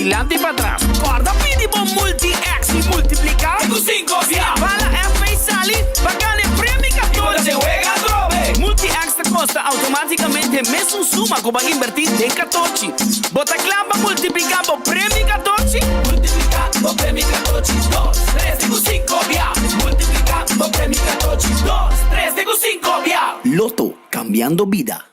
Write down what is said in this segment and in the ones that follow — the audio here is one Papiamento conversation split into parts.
Padilanti i patras. Kòrda pidi bo Multi-X i multipliká. Te ku sinko bia. Si e bala FP sali, bo a gana e premio 14. I bo ta den wega atrobe. Multi-X ta kosta outomátikamente mesun suma ku bo a inbertí den katochi. Bo ta kla pa multipliká bo premio katochi? Multipliká bo premio katochi dos, tres te ku sinko bia. Multipliká bo premio katochi dos, tres te ku sinko bia. Lotto, cambiando bida.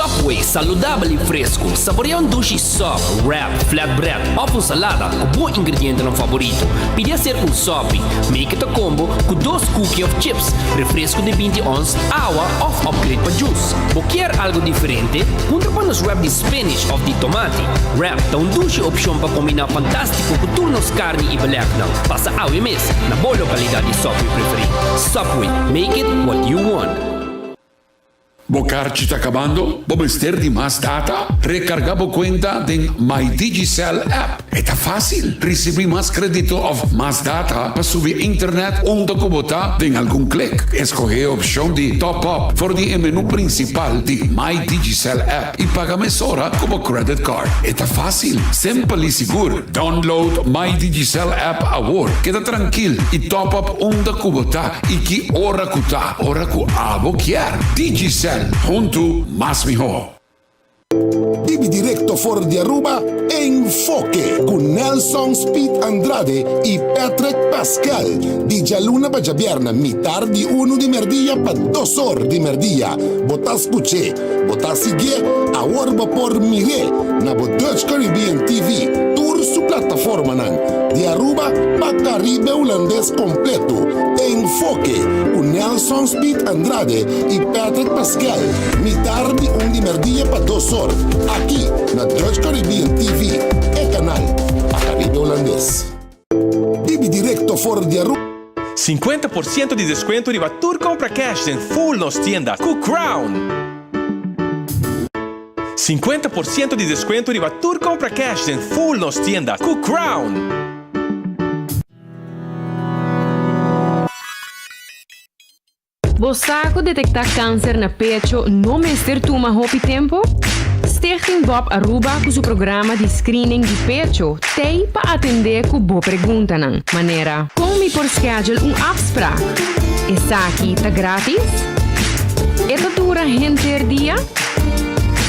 Subway, saludabel y fresco. Saborea un dushi sub, wrap, flatbread of un salada cu bo ingredientenan favorito. Pidi acerca un sopi. Make it a combo cu dos cookie of chips, refresco di 20 ons, awa of upgrade pa juice. Bo kier algo diferente? Puntra pa nos wrap di spinach of di tomati. Wrap ta un dushi opcion pa combina fantastico cu tur nos carni y belegnan. Pasa awe mes na bo localidad di Subway preferi. Subway, make it what you want. Bo karchi ta kabando? Bo mester di mas data? Rekargá bo kuenta den My Digicel app. E ta fásil! Risibí mas kredito òf mas data pa subi internet unda ku bo ta den algun klik. Eskohé e opshon di Top Up for di e menú prinsipal di My Digicel app i paga mesora ku bo credit card. E ta fásil, simpel i sigur. Download My Digicel app awor. Keda trankil i top up unda ku bo ta i ki ora ku ta, ora ku abo kier. Digicel, huntu mas mihó. Bibi directo for di Aruba, Enfoke cu Nelson Speed Andrade y Patrick Pascal. Di djaluna pa djabierna mitar di unu di merdia pa dos or di merdia. Bo ta scuch'e, bo ta sigui'e, awor bo por mir'e na bo Dutch Caribbean TV, tur su plataformanan, di Aruba pa Caribe Hulandes completo. Enfoke cu Nelson Speed Andrade y Patrick Pascal. Mitar di un di merdia pa dos or, aki na Dutch Caribbean TV, e kanal pa Caribe Hulandes. Bibi directo for di Aruba. 50% di descuento riba tur compra cash den full nos tienda cu Crown! 50% di descuento riba tur compra cash den full nos tienda cu Crown! Bo sa cu detecta cancer na pecho no mester tuma hopi tempo? Stichting Bob Aruba cu su programa di screening di pecho t'ey pa atende cu bo preguntanan, manera, Con mi por schedule un afspraak? Esaki ta gratis? E ta dura henter dia?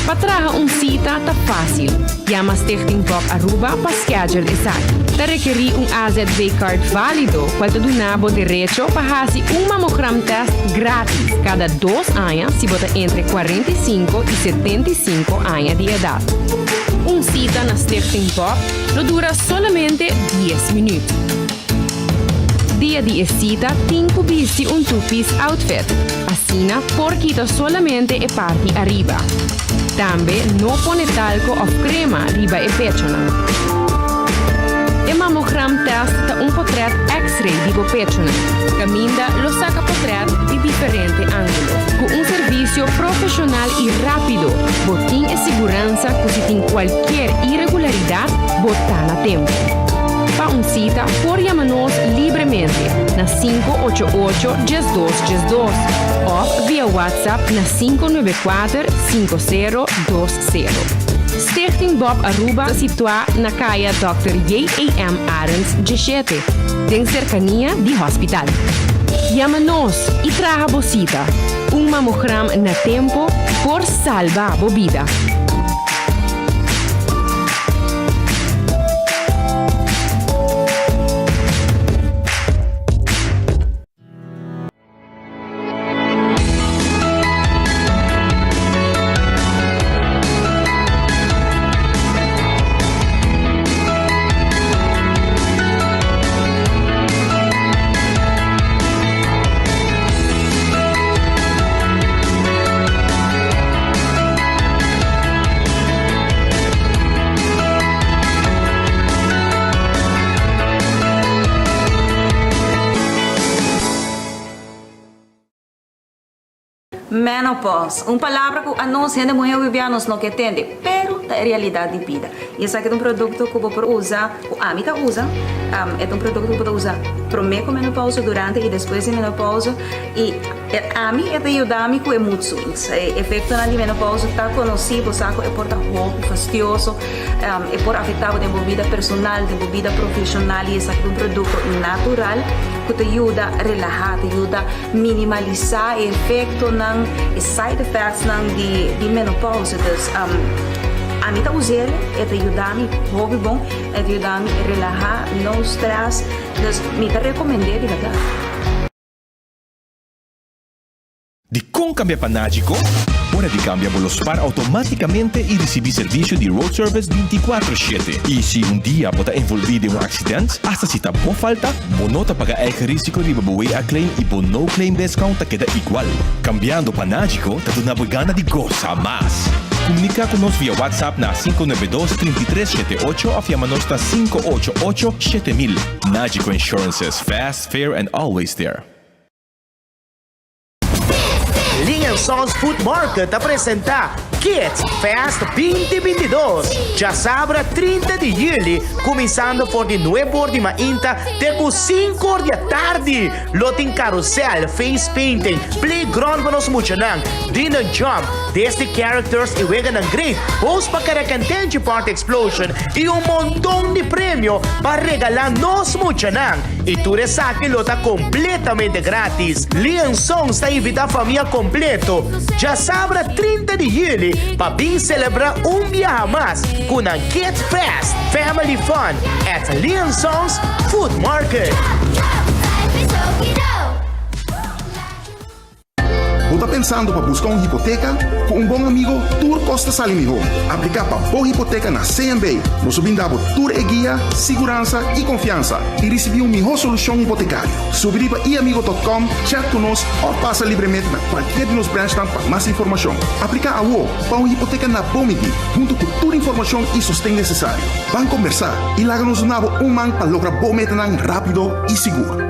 Pa traha un cita ta facil. Yama Stichting Bob Aruba pa schedule esaki. Ta rekerí un AZV card válido cual ta duna bo derecho pa haci un mamogram test gratis cada dos aña si bo ta entre 45 y 75 aña di edad. Un cita na Stichting Bob lo dura solamente dies minuut. Dia di e cita tin cu bisti un two-piece outfit. Asina por kita solamente e parti ariba. Tambe no pone talco of crema riba e pechonan. E mammogram test ta un potret x-ray di bo pechonan, caminda lo saca potret di diferente angulo. Cu un servicio profesional y rapido, bo tin e siguransa cu si tin cualkier irregularidad, bo ta na tempo. Pa un cita por yama nos libremente na 588 12 12 of via WhatsApp na 594 5020. Stichting Bob Aruba ta situá na Kaya Dòkter J.A.M. Arends 17, den serkania di hospital. Yama nos i traha bo sita. Un mamogram na tempo por salba bo bida. Menopause, un palabra ku anos hende muhé hopi nos no ke tende, pero ta e realidat di bida. I esaki ta un produkto ku bo por usa, ku ami ta usa, e ta un produkto ku bo ta usa promé ku menopause, durante i despues di menopause, i ami e ta yuda mi ku e mood swings. E efektonan di menopause ta konosí, bo sa ku e por ta hopi fastioso, e por afektá bo den bo bida personal, den bo bida profeshonal i esaki ta un produkto natural ku ta yuda relahá, ta yuda minimalisá e efektonan, e side effectsnan di menopause. Dus ami ta us'el, e ta yuda mi hopi bon, e ta yuda mi relahá, no stress, dus mi ta rekomend'é di bèrdat. Dikon kambia pa Nagico? Ora di kambia bo lo spar outomátikamente i risibí servisio di road service bintikuatro shete. I si un dia bo ta envolví den un aksident, asta si ta bo falta, bo no ta paga eigen risiko riba bo WA claim i bo no claim discount ta keda igual. Kambiando pa Nagico ta duna bo e gana di gosa mas. Komuniká ku nos via WhatsApp na 592 33 78 òf yama nos na 588 7000. Nagico Insurances, fast, fair and always there. Lee and Sons Food Market ta presenta Kids Fest 2022 djasabra 30 di juli kuminsando for di nuebe or di mainta te ku sinku or di atardi. Lo tin karusel, face painting, playground pa nos muchanan, dinner jump, Disney characters i weganan great, host pa Karakantenchi Party Explosion i un monton di premio pa regalá nos muchanan. I tur esaki lo ta kompletamente gratis. Lee Sons ta invitá famia kompleto djasabra 30 di juli pa bin selebrá un biaha mas ku nan Kids Fest Family Fun at Lee Sons Food Market. Bo ta pensando pa buska un hipoteka? Ku un bon amigo tur kos ta sali mihó. Apliká pa bo hipoteka na CMB. Nos lo brinda bo tur e guia, siguransa i konfiansa i risibí un mihó solushon hipotekario. Subi riba iamigo dot com, chat ku nos òf pasa libremente na kualkier di nos branchnan pa mas informashon. Apliká awo pa un hipoteka na bo midí, huntu ku tur informashon i sosten nesesario. Ban kombersá i laga nos duna bo un man pa logra bo metanan rápido i sigur.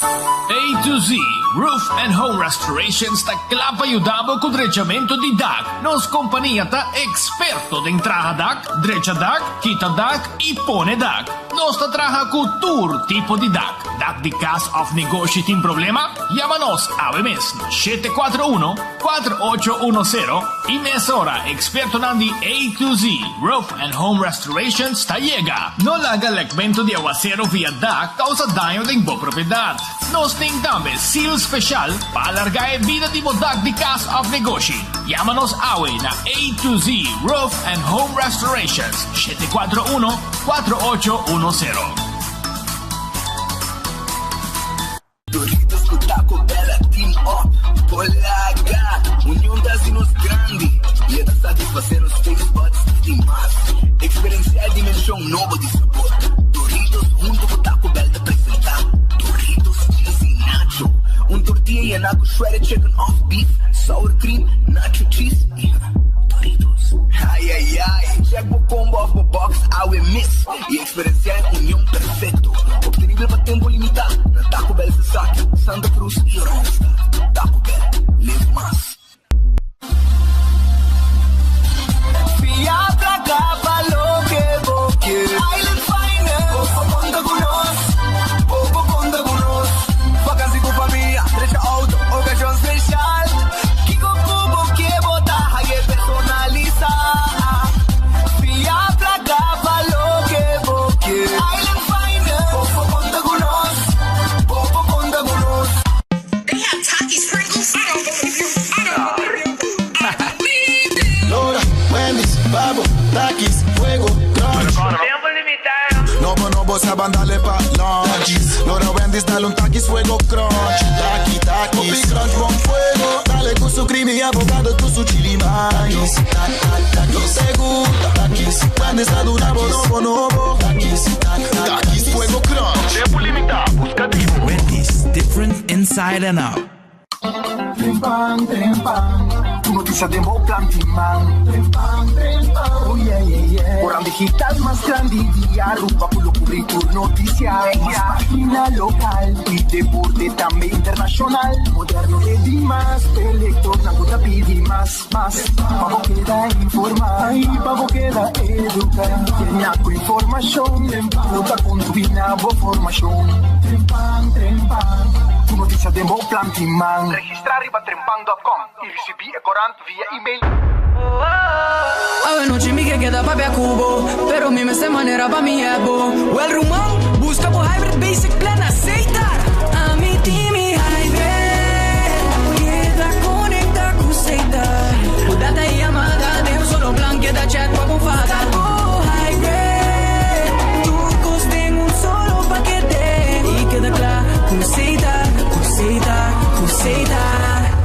A to Z Roof and Home Restorations ta kla pa yuda bo ku drechamentu di dak. Nos kompania ta eksperto den traha dak, drecha dak, kita dak i pone dak. Nos ta traha ku tur tipo di dak. Dak di kas òf negoshi tin problema? Yama nos awe mes na 741 4810 i mesora ekspertonan di A to Z Roof and Home Restorations ta yega. No laga lekmentu di awasero via dak kousa daño den bo propiedat. Nos tin tambe seal speshal pa alargá e bida di bo dak di kas òf negoshi. Yama nos awe na A to Z Roof and Home Restorations, 741 4810. Doritos ku Taco Bell a team up Por laga Union ta hasi nos grandi I e ta satisfasé nos taste buds di mas. Eksperensiá e dimenshon nobo di sabor. Doritos huntu ku Taco Bell ta presentá Doritos Cheesy Nacho, un tortilla yená ku shredded chicken òf beef, sour cream, nacho cheese i Doritos. Ai ai ai! Check bo combo òf bo box awe mes i Eksperensiá e union perfekto, optenibel pa tempu limitá na Taco Bell Sasaki, Santa Cruz i Oranjestad. Taco Bell, live mas. Fia placa pa loke bo kier. Island Finance. Bo por conta cu nos. Bo por conta cu nos. Vakantie cu famia, drecha auto, ocasion special. Kico cu bo kier bo ta haye personalisa. Fia placa pa loke bo kier. Island Finance. Bo por conta cu nos. Bo por conta cu nos. They have Takis Pringles? I don't believe you. I don't believe you. I believe you. Lora, Wendy's, Babo, Takis, Fuego, Crunch. Tempo limita. Nobo, nobo, sa ban dale pa lunch. Lora, Wendy's, dale un Takis, Fuego, Crunch. Taki, Takis. Hopi crunch, bon fuego. Dale cu su creamy avocado, cu su chili mayo. Nos te gusta. Takis, Wendy's ta duna bo nobo, nobo. Takis, Takis, Fuego, Crunch. Tempo limita, busca di bo. Wendy's, different inside and out. Trempan, trempan, tur notisia den bo plan di man. Trempan, trempan, oh yeah, yeah, yeah. Digital mas grandi di Aruba cu lo cubri tur noticia, mas pagina local y deporte tambe internacional. Moderno e di mas, e lectornan cu ta pidi mas, mas. Pa bo keda informa y pa bo keda educa. Yena cu informacion cu ta contribui na bo formacion. Trempan, trempan, cu noticia den bo plan di man. Registra riba trempan dot com y ricibi e corant via email. Awe nochi mi ke keda papia ku bo Pero mi mester manera pa mi hèbo Wèl ruman, buska bo Hybrid Basic Plan na Setar! Ami tin mi Hybrid Keda konekta ku Setar Ku data i yamada den un solo plan Keda chat pa bo fada Bo Hybrid Tur kos den un solo pakete I keda kla ku Setar Ku Setar, ku Setar.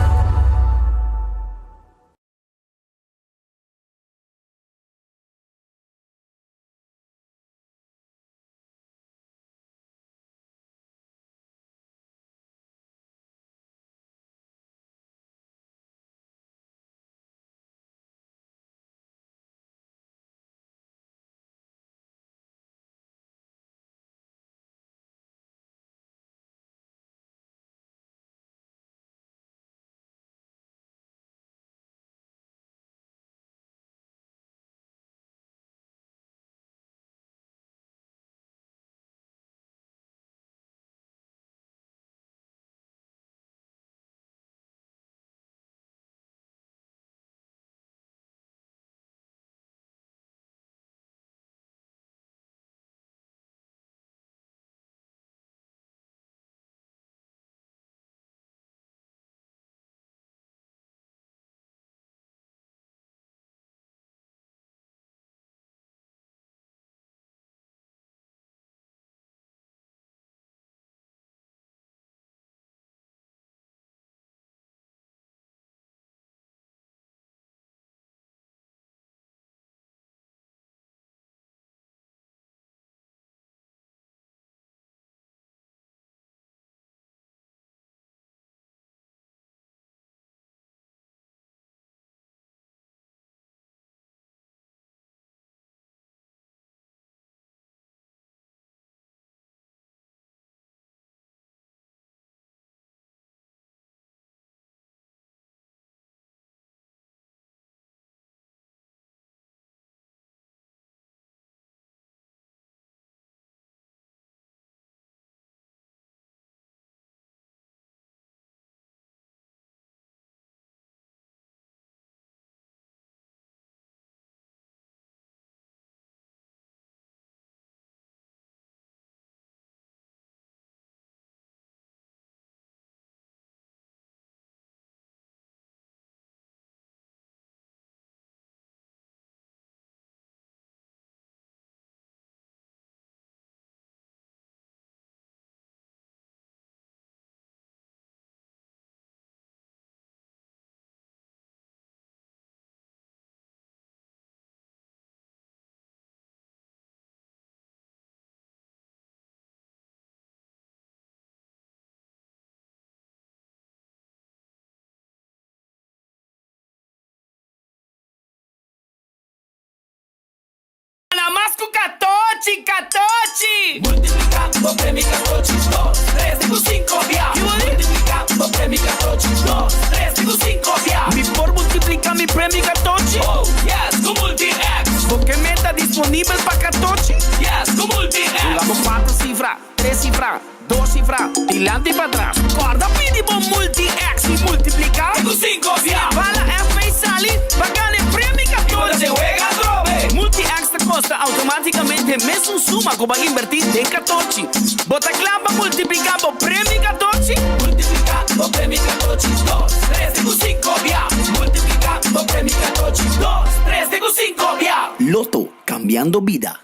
Gana mas ku katochi, katochi! Multipliká bo premi katochi, dos, tres, te ku sinku bia. Multipliká bo premi katochi, dos, tres, te ku sinku bia. Mi por multipliká mi premi katochi? Oh, yes, ku Multi-X! Bo ke meta disponibel pa katochi? Yes, ku Multi-X! Hunga bo kuater sifra, tres sifra, dos sifra, dilanti i patras. Kòrda pidi bo Multi-X i multipliká. Te ku sinku bia. Bala FP sali pa gana e premi katochi. I bo ta wega atrobe. Multi-X ta kosta outomátikamente mesun suma ku bo a inbertí den katochi. Bo ta kla pa multipliká bo premi katochi? Multipliká bo premi katochi dos, tres te ku sinku bia. Multipliká bo premi katochi dos, tres te ku sinku bia. Lotto, cambiando bida.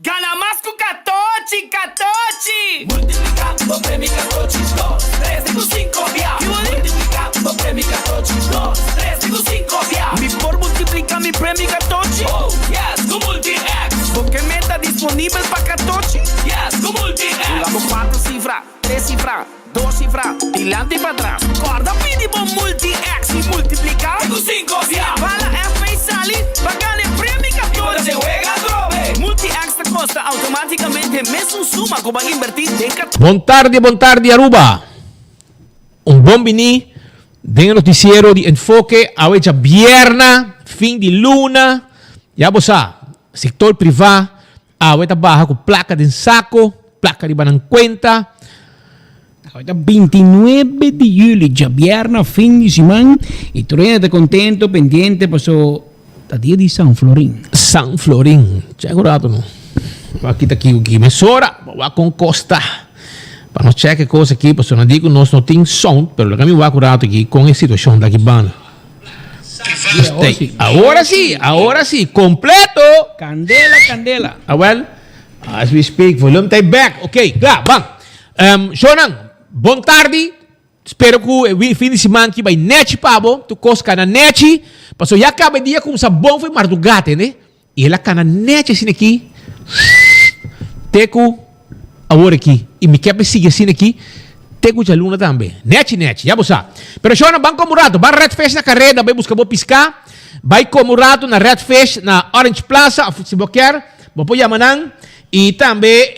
Gana mas ku katochi, katochi! Multipliká bo premi katochi dos, tres te ku sinku bia. Multipliká bo premi katochi dos, tres te ku sinku bia. Mi por multipliká mi premi katochi? Oh, yes, ku Multi-X! Bo ke meta disponibel pa katochi? Yes, ku Multi-X! Hunga bo kuater sifra, tres sifra, dos sifra, dilanti i patras. Kòrda pidi bo Multi-X i multipliká. Te ku sinku bia. Bala FP sali pa gana e premi katochi. mostra automáticamente mesun suma ku bo a invertí den katochi. Bon tardi, bon tardi Aruba. Un bon bini den e noticiero di Enfoke awe djabierna, fin di luna. Ya bo sa, sector priva awe ta baha cu placa den saco, placa riba nan cuenta. Awe ta bintinuebe di juli, djabierna, fin di siman, y tur hende ta contento, pendiente paso ta dia di San Florin. San Florin, check un rato no. Wak kita ki ki mesora, wak con costa. Pa nos check e cos aki, pasobra nan di cu nos no tin sound, pero laga mi wak un rato aki con e situacion ta aki banda. Awor si, awor si, completo! Candela, candela. Awel, as we speak, volume ta back. Ok, kla, ban. Shownan, bon tardi. Spero ku e fin di siman ki bai nechi pa bo. Tur kos kana nechi. Pasobra ya kaba e dia kumsa bon for e mardugá, tende? I el a kana nechi asina aki, te ku awor aki. I mi ke pa e sigui asina aki te ku djaluna tambe. Nechi nechi, ya bo sa. Pero shownan, ban kome un rato. Ban Red Fish na kareda bai buska bo piská. Bai kome un rato na Red Fish na Orange Plaza òf si bo kier, bo por yama nan. I tambe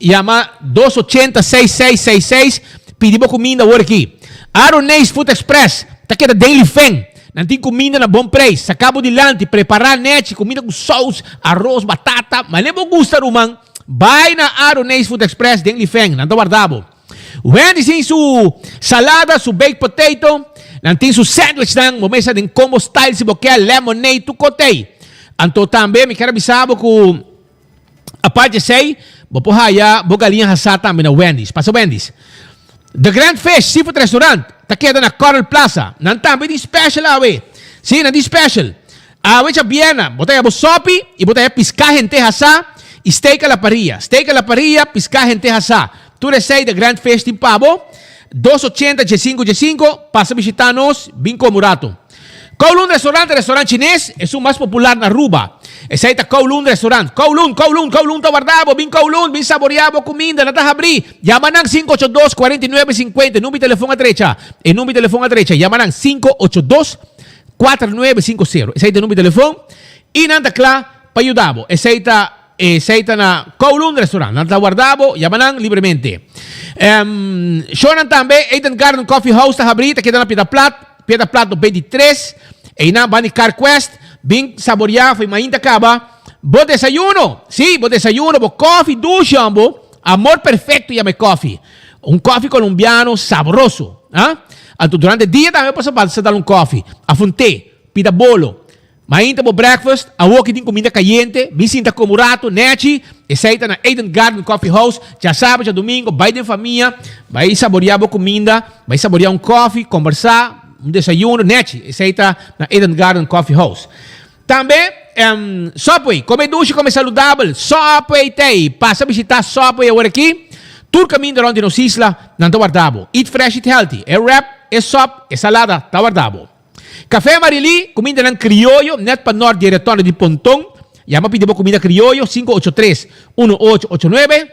yama dos ochenta seis seis seis seis pidi bo kuminda awor aki. Aroneis Food Express ta keda den Lifen. Nan tin kuminda na bon preis. Saka bo dilanti, prepara nechi, kuminda ku sous, aros, batata, mane bo gusta ruman. Bai na Aroneis Food Express den Lifen, nan ta warda bo. Wendy's tin su salada, su baked potato, nan tin su sandwichnan, bo mesa den combo style si bo kier, lemonade, tur kotei. Anto tambe mi kier a bisa bo ku apart di esei, bo por haya bo galiña hasá tambe na Wendy's. Pasa Wendy's. The Grand Fish Seafood Restaurant ta keda na Coral Plaza. Nan tambe tin special awe. Sí, nan tin special. Awe djabièrnè, bo ta haya bo sopi i bo ta haya piská hente hasá i steak a la parrilla. Steak a la parrilla, piská hente hasá. Tur esei The Grand Fish tin pa bo. Dos ochenta djesinku djesinku, pasa bishitá nos, bin kome un ratu. Kowloon Restaurant ta restaurant chines, esun mas popular na Aruba. Esei ta Kowloon Restaurant. Kowloon, Kowloon, Kowloon ta warda bo. Bin Kowloon, bin saborea bo kuminda. Nan ta habrí. Yama nan 582 49 50. E number di telefon a drecha. E number di telefon a drecha. Yama nan 582 4950. Esei ta e number di telefon. I nan ta kla pa yuda bo. Esei ta Esei ta na Kowloon Restaurant. Nan ta warda bo, yama nan libremente. Shownan tambe, Eden Garden Coffee House ta habrí, ta keda na Piedra Plat, Piedra Plat no 23. Einan banda di Carquest. Bin saboriá for e mainta kaba bo desayuno. Sí, bo desayuno, bo kòfi dushi hombo. Amor Perfecto yama e kòfi. Un kòfi kolombiano sabroso. Anto durante dia tambe bo por sa dal un kòfi, òf un te, pida bolo. Mainta bo breakfast, awor ki tin kuminda kayente, bin sinta komo un ratu, nechi, esei ta na Eden Garden Coffee House, djasabra, djadumingo, bai den famia, bai saboria bo kuminda, bai saboria un kofi, kombersá, un desayuno, nechi, esei ta na Eden Garden Coffee House. Tambe, Subway, kome dushi, kome saludabel, Subway t'ei, pasa bishitá Subway awor aki, tur kaminda rònt di nos isla, nan ta warda bo. Eat fresh, eat healthy, e wrap, e sòp, e salada ta warda bo. Café Marilí, kumindanan krioyo nèt pa nòrt di e retondo di Ponton. Yama pidi bo kuminda krioyo, 583 1889.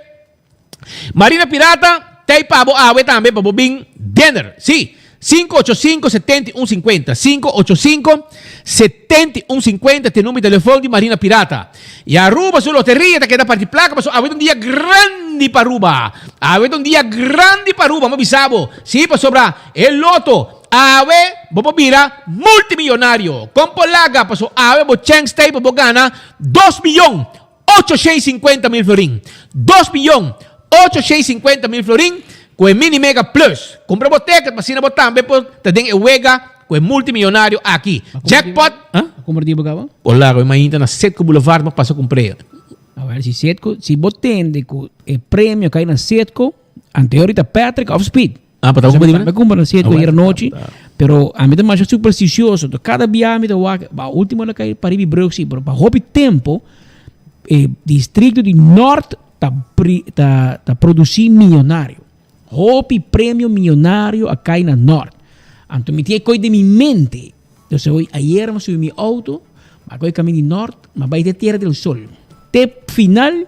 Marina Pirata, tei pa bo awe tambe pa bo bin dinner. Sí, 585 7150. 585 7150 ta e number di telefòn di Marina Pirata. I Aruba su loteria ta keda parti plaka pasobra awe ta un dia grandi pa Aruba. Awe ta un dia grandi pa Aruba, mi a bisa bo. Sí, pasobra e loto. Awe bo por bira multimillonario. Kon por laga paso awe bo chèns ta ei pa bo gana dos miyon ocho shen sinkuenta mil florin. Dos miyon ocho shen sinkuenta mil florin ku e Mini Mega Plus. Kumpra bo tèket pa asina bo tambe por ta den e wega ku e multimillonario aki. Jackpot. A kumpra di bo kaba? Por laga mi mainta na Setco Boulevard bo pasa kumpr'e. Awel si Setco, si bo tende ku e premio kai na Setco, anteori ta Patrick òf Speed. Ah, pa ta Mi kumpra na Setco ayer anochi, pero ami ta masha supersticioso. Entonces kada bia mi ta wak, ba ultimo la kai pariba di brug si, pero pa hopi tempo e distrito di Nort ta pri ta ta produci miyonario. Hopi premio miyonario a kai na Nort. Anto mi tin e koi den mi mente. Entonces hoy ayer mi a subi mi auto, mi a coge camino di Nort, mi a bay te Tierra del Sol. Te final,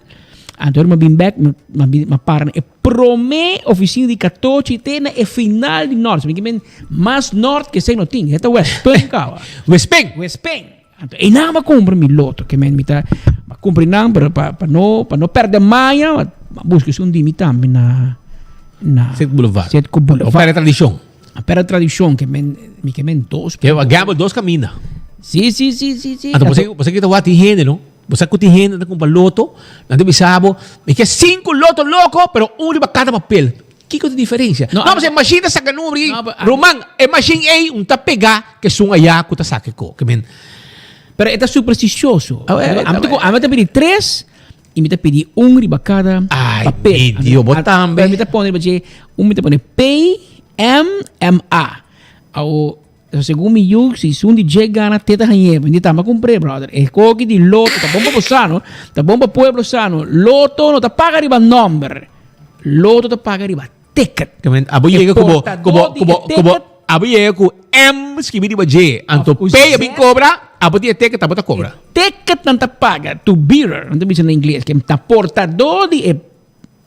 anto mi a bin bek, mi a mi a para na e prome oficina di Catochi te na e final di Nort. So mi ke men mas Nort ke esei no tin, e ta Westpunt kawa. Westpunt? Westpunt. Anto einan mi a cumpra mi loto, ke men mi ta. Cumpri nan, pero pa, pa no, pa no perde maya, ma busca un dimi tambe na, na Citgo Boulevard. Citgo Boulevard. O perde tradicion. A perde tradicion, que men, mi que men dos. Que gamble dos camina. Sí, sí, sí, sí, sí. Anto, você, você que ta wati hende, no? Você que tin hende ta compra loto, nan te bisa bo, mi ke cinco loto loco, pero un riba cada papel. Kiko ta diferencia? No, no, machine ta saca numero, no, Roman, e machine ei un ta pega que sun allá ku ta saca ko. Que men, Pero e ta supersticioso. Ah, eh, Ami ta, ami ta pidi tres y mi ta pidi un riba cada Ay, papel. mi Dios, bo tambe. Mi ta pone riba dje, un mi ta pone P, M, M, A. Awo, segun mi yu, si sun di dje gana, te ta hañ'é. Mi tamba kumpr'é, brother. E koki di loto ta bon pa bo sano, ta bon pa pueblo sano. Loto no ta paga riba nomber. Loto ta paga riba ticket. Que men, abo E yega ku bo, portador ku bo, di ku bo, e ku bo, ticket abo yega ku M skibi riba J. Anto Of ku P a bin Z. kobra, abo tin e ticket, abo ta kobra. Ticket nan ta paga, to bearer, nan ta bisa na ingles, ke ta portador di e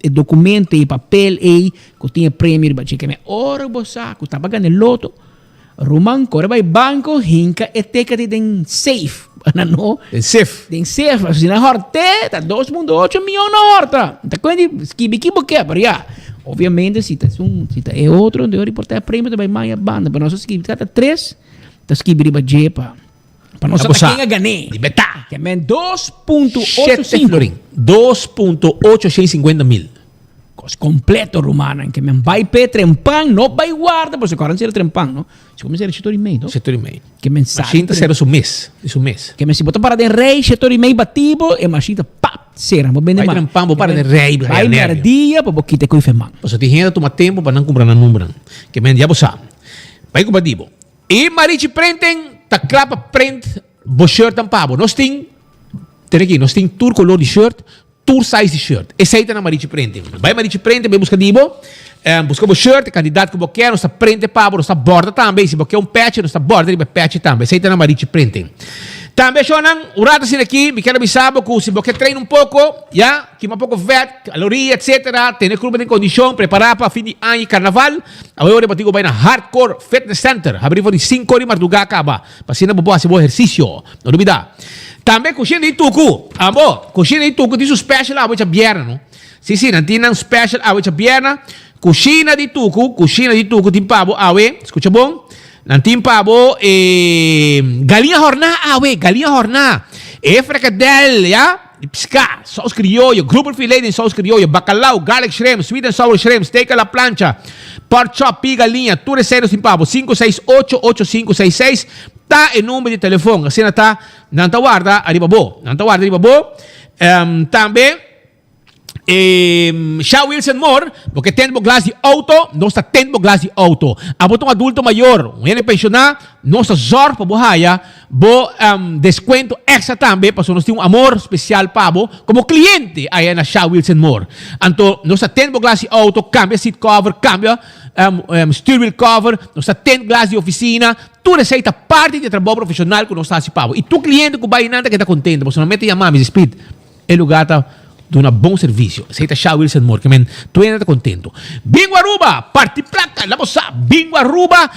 e documento e papel ei ku tin e premio riba dje. Ke men ora bo sa ku ta pa gana e loto, Ruman kore bai banco hinka e ticket den safe. Na no. Den safe. Den safe. Si nan horte, ta 2.8 miyon na horta. Ta kwen di skibi ki bo ke, pero ya. Obviamente si ta un, si ta e otro, de ori porta e premio ta bai maya banda. Pero nos a skibi ta tres, ta skibi riba dje pa pa nos sa ta ken a gané. Di beta. Ke men 2.85. Shete florin. 2.850 mil. Kos kompleto rumannan ke men bai p'e trempan no bai warda pasobra kòrda sera trempan no si kuminsá sera shetor i mei no Shetor i mei. Ke men sali Mashin ta sera su mes di su mes. Ke men si bo ta para den rei shetor i mei bati bo e mashin ta pap sera bo bende Bai mas. trempan bo para den rei bo Bai haya nervio. merdia pa bo kita e koe feman. Pasobra tin hende ta tuma tempo pa nan kumpra nan numbernan. Ke men ya bo sa. Bai kumpra di bo. E Marichi Printing ta kla pa print bo shirtnan pa bo. Nos tin tene aki nos tin tur kolor di shirt. Tur size di shirt. Esey ta na Marichi Printing. Bai Marichi Printing, bai buska di bo. Buska bo shirt, e kandidat ku bo kier, nos ta printe pa bo, nos ta borda tambe. I si bo kier un pechi, nos ta borda riba e pechi tambe. Esey ta na Marichi Printing. Tambe shownan, un rato asina aki, mi kier a bisa bo ku si bo kier train un poko, ya, kima poko vet, kaloria, etcetera, tene kurpa den kondishon, prepara pa fin di aña i karnaval, awe ora bo tin ku bai na Hardcore Fitness Center. Habri for di sinku ora di mardugá kaba, pa asina bo por hasi bo ehersisio. No lubida. Tambe kushina di tuku. Abo, kushina di tuku tin su special awe djabièrnè, no? Si, si, nan tin nan special awe djabièrnè. Kushina di tuku, kushina di tuku tin pa bo awe, skucha bon, nan tin pa bo e galiña hòrná awe, galiña hòrná, e frikadèl, ya, di piská, sous krioyo, grouper filet den sous krioyo, bakalau, garlic shrimp, sweet and sour shrimp, steak a la plancha, pork chop, pia galiña, tur esei nos tin pa bo. Sinku seis ocho, ocho sinku seis seis. Ta e number di telefon, asina ta, nan ta warda ariba bo. Nan ta warda riba bo. Tambe, Sha Wilson Moore, bo ke tende bo glas di auto, nos ta tende bo glas di auto. Abo ta un adulto mayor, un hende pensioná, nos ta zorg pa bo haya bo descuento extra tambe, pasobra nos tin un amor special pa bo como cliente aya na Sha Wilson Moore. Anto, nos ta tende bo glas di auto, cambia seat cover, cambia stuurwiel cover, nos ta tende glas di oficina, Tur esei ta parti di e trabou profeshonal ku nos ta hasi pa bo. I tur kliente ku bai einan ta keda kontento pasobra nan mester yama mi, Speed, e lugá ta duna bon servisio. Esei ta Sha Wilson Moore, ke men tur hende ta kontento. Bingo Aruba! Parti plaka! Laat bo sa! Bingo Aruba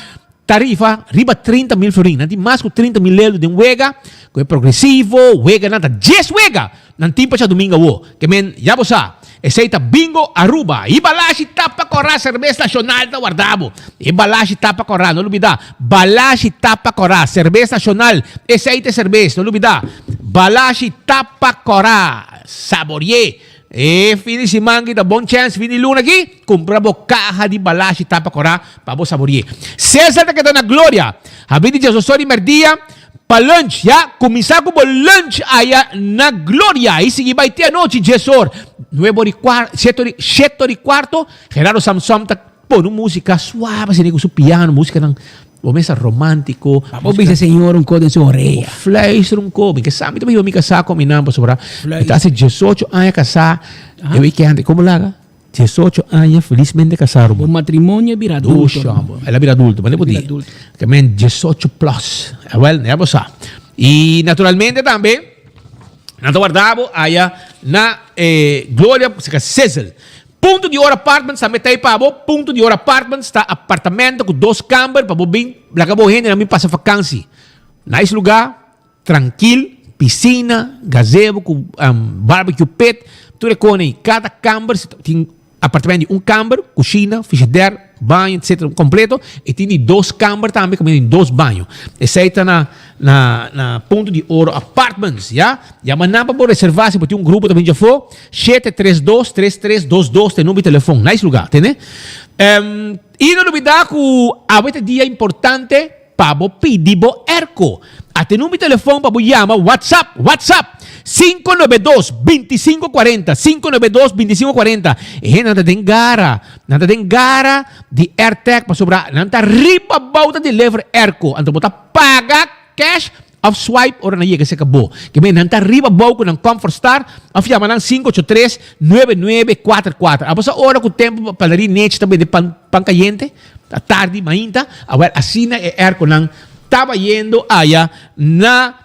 tarifa riba 30 mil florin. Nan tin mas ku 30 mil lelu den wega ku e progresivo, weganan ta dies wega! Nan tin pa djadumingu awo. Ke men, ya bo sa, esei ta Bingo Aruba. I balashi tapa kòrá serbes nashonal ta warda bo. E balashi tapa kòrá, no lubidá. Balashi tapa kòrá, serbes nashonal, esei ta e serbes, no lubidá. Balashi tapa kòrá, saborié. E fin di siman aki ta bon chèns, fin di luna aki, kumpra bo kaha di balashi tapa kòrá pa bo saborié. Cesar ta keda na Gloria. Habí di djasoso di mèrdia. Pa lunch, ya, kuminsá ku bo lunch aya na Gloria i sigui bai te anochi djes or, nuebe or i kuar, siete or i, shete or i kuarto, Gerardo Samsom ta pone un músika suave asina ku su piano, músikanan bo mester romántiko. Pa bo bisa señor un kos den su orea. Bo fluister un kos, mi ke sa mi ta biba mi kasá ku mi nan pasobra mi ta hasi diesocho aña kasá e weekend, komo laga? Diesocho aña felizmente casá ruman. Bo matrimonio a bira adulto. Dushi homber. El a bira adulto, mane bo di. Ke men diesocho plus. Awel, ya bo sa. I naturalmente tambe nan ta warda bo aya na e Gloria seka Sizzle. Punto di Oro Apartments tambe ta ei pa bo. Punto di Oro Apartments ta apartamento ku dos kamber pa bo bin laga bo hendenan bin pasa vakansi. Nice lugá, trankil. Piscina, gazebo cu barbecue pit, tur e cone. Cada kamber tin apartamento di un kamber, cushina, frigidaire, baño, etc. Completo. Y tin di dos kamber tambe, caminda tin dos baño. Esey ta na na na Punto di Oro Apartments, ya. Yama nan pa bo reserva si bo tin un grupo ta bin djafó. 732 3322 ta e number di telefon. Nice lugar, tende. Y no lubida cu awe ta dia importante. Pa bo pidi bo airco. Ate number di telefon pa bo yama WhatsApp, WhatsApp, 592 25 40, 592 25 40. E hendenan ta den gara, nan ta den gara di AirTag pasobra nan ta riba bou ta deliver airco. Anto bo ta paga cash of swipe ora nan yega serka bo. Kimen nan ta riba bou ku nan Comfort Star of yama nan 583 9944. Abo sa ora ku tempo panaderia Nechi ta bende pan pan kayente? Ta tardi mainta, awel asina e airconan taba yendo aya na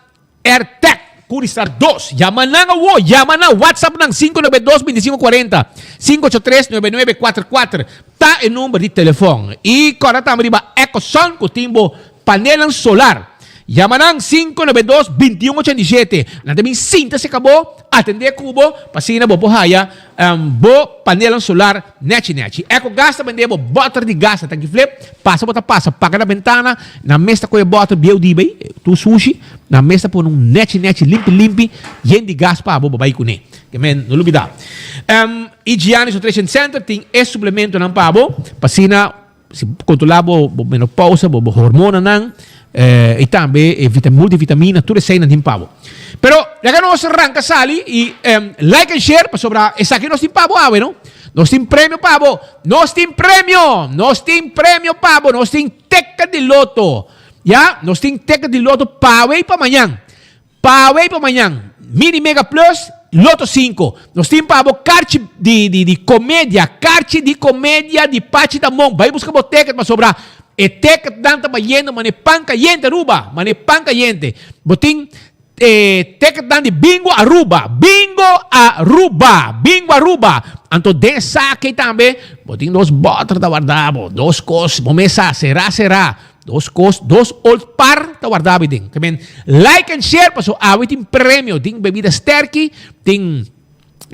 Airtec Curistar dos. Yama nan awo, yama nan, WhatsApp nan 592 25 40, 583 9944 ta e number di telefon. Y corda tambe riba Ecosun cu tin bo panelnan solar. Yama nan 592 21 87. Nan ta bin sinta cerca bo, atende cu bo, pa asina bo por haya Bo panelnan solar nechi nechi. Eco gas ta bende bo boter di gas na tanki flip. Pasa bo ta pasa paga na bentana, nan mes ta kohe boter bieu di bay, tur sushi, nan mes ta pone un nechi nechi limpi limpi yen di gas pa bo, bo bay kuné. Ke men no lubida. Y Giannis Nutrition Center tin e suplementonan pa bo, pa asina Si bo controla bo bo menopausa, bo bo hormonanan y tambe e vita multivitamina, tur eseinan tin pa bo. Pero laga nos ranca sali y like and share pasobra esaki nos tin pa bo awe no. Nos tin premio pa bo. Nos tin premio! Nos tin premio pa bo. Nos tin ticket di loto. Ya, nos tin ticket di loto pa awe y pa mañan. Pa awe y pa mañan, Mini Mega Plus, Lotto 5. Nos tin pa bo karchi di di di komedia, karchi di komedia di Pachi Damon. Bai buska bo ticket pasobra e ticketnan ta bayendo mane pan kayente Aruba, mane pan kayente. Bo tin e ticketnan di Bingo Aruba, Bingo Aruba, Bingo Aruba. Anto den esaki tambe bo tin dos bòter ta warda bo, dos kos, bo mesa será será. Dos kos, dos old par ta warda abi den. Ke men like and share paso awe tin premio, tin bebida sterki, tin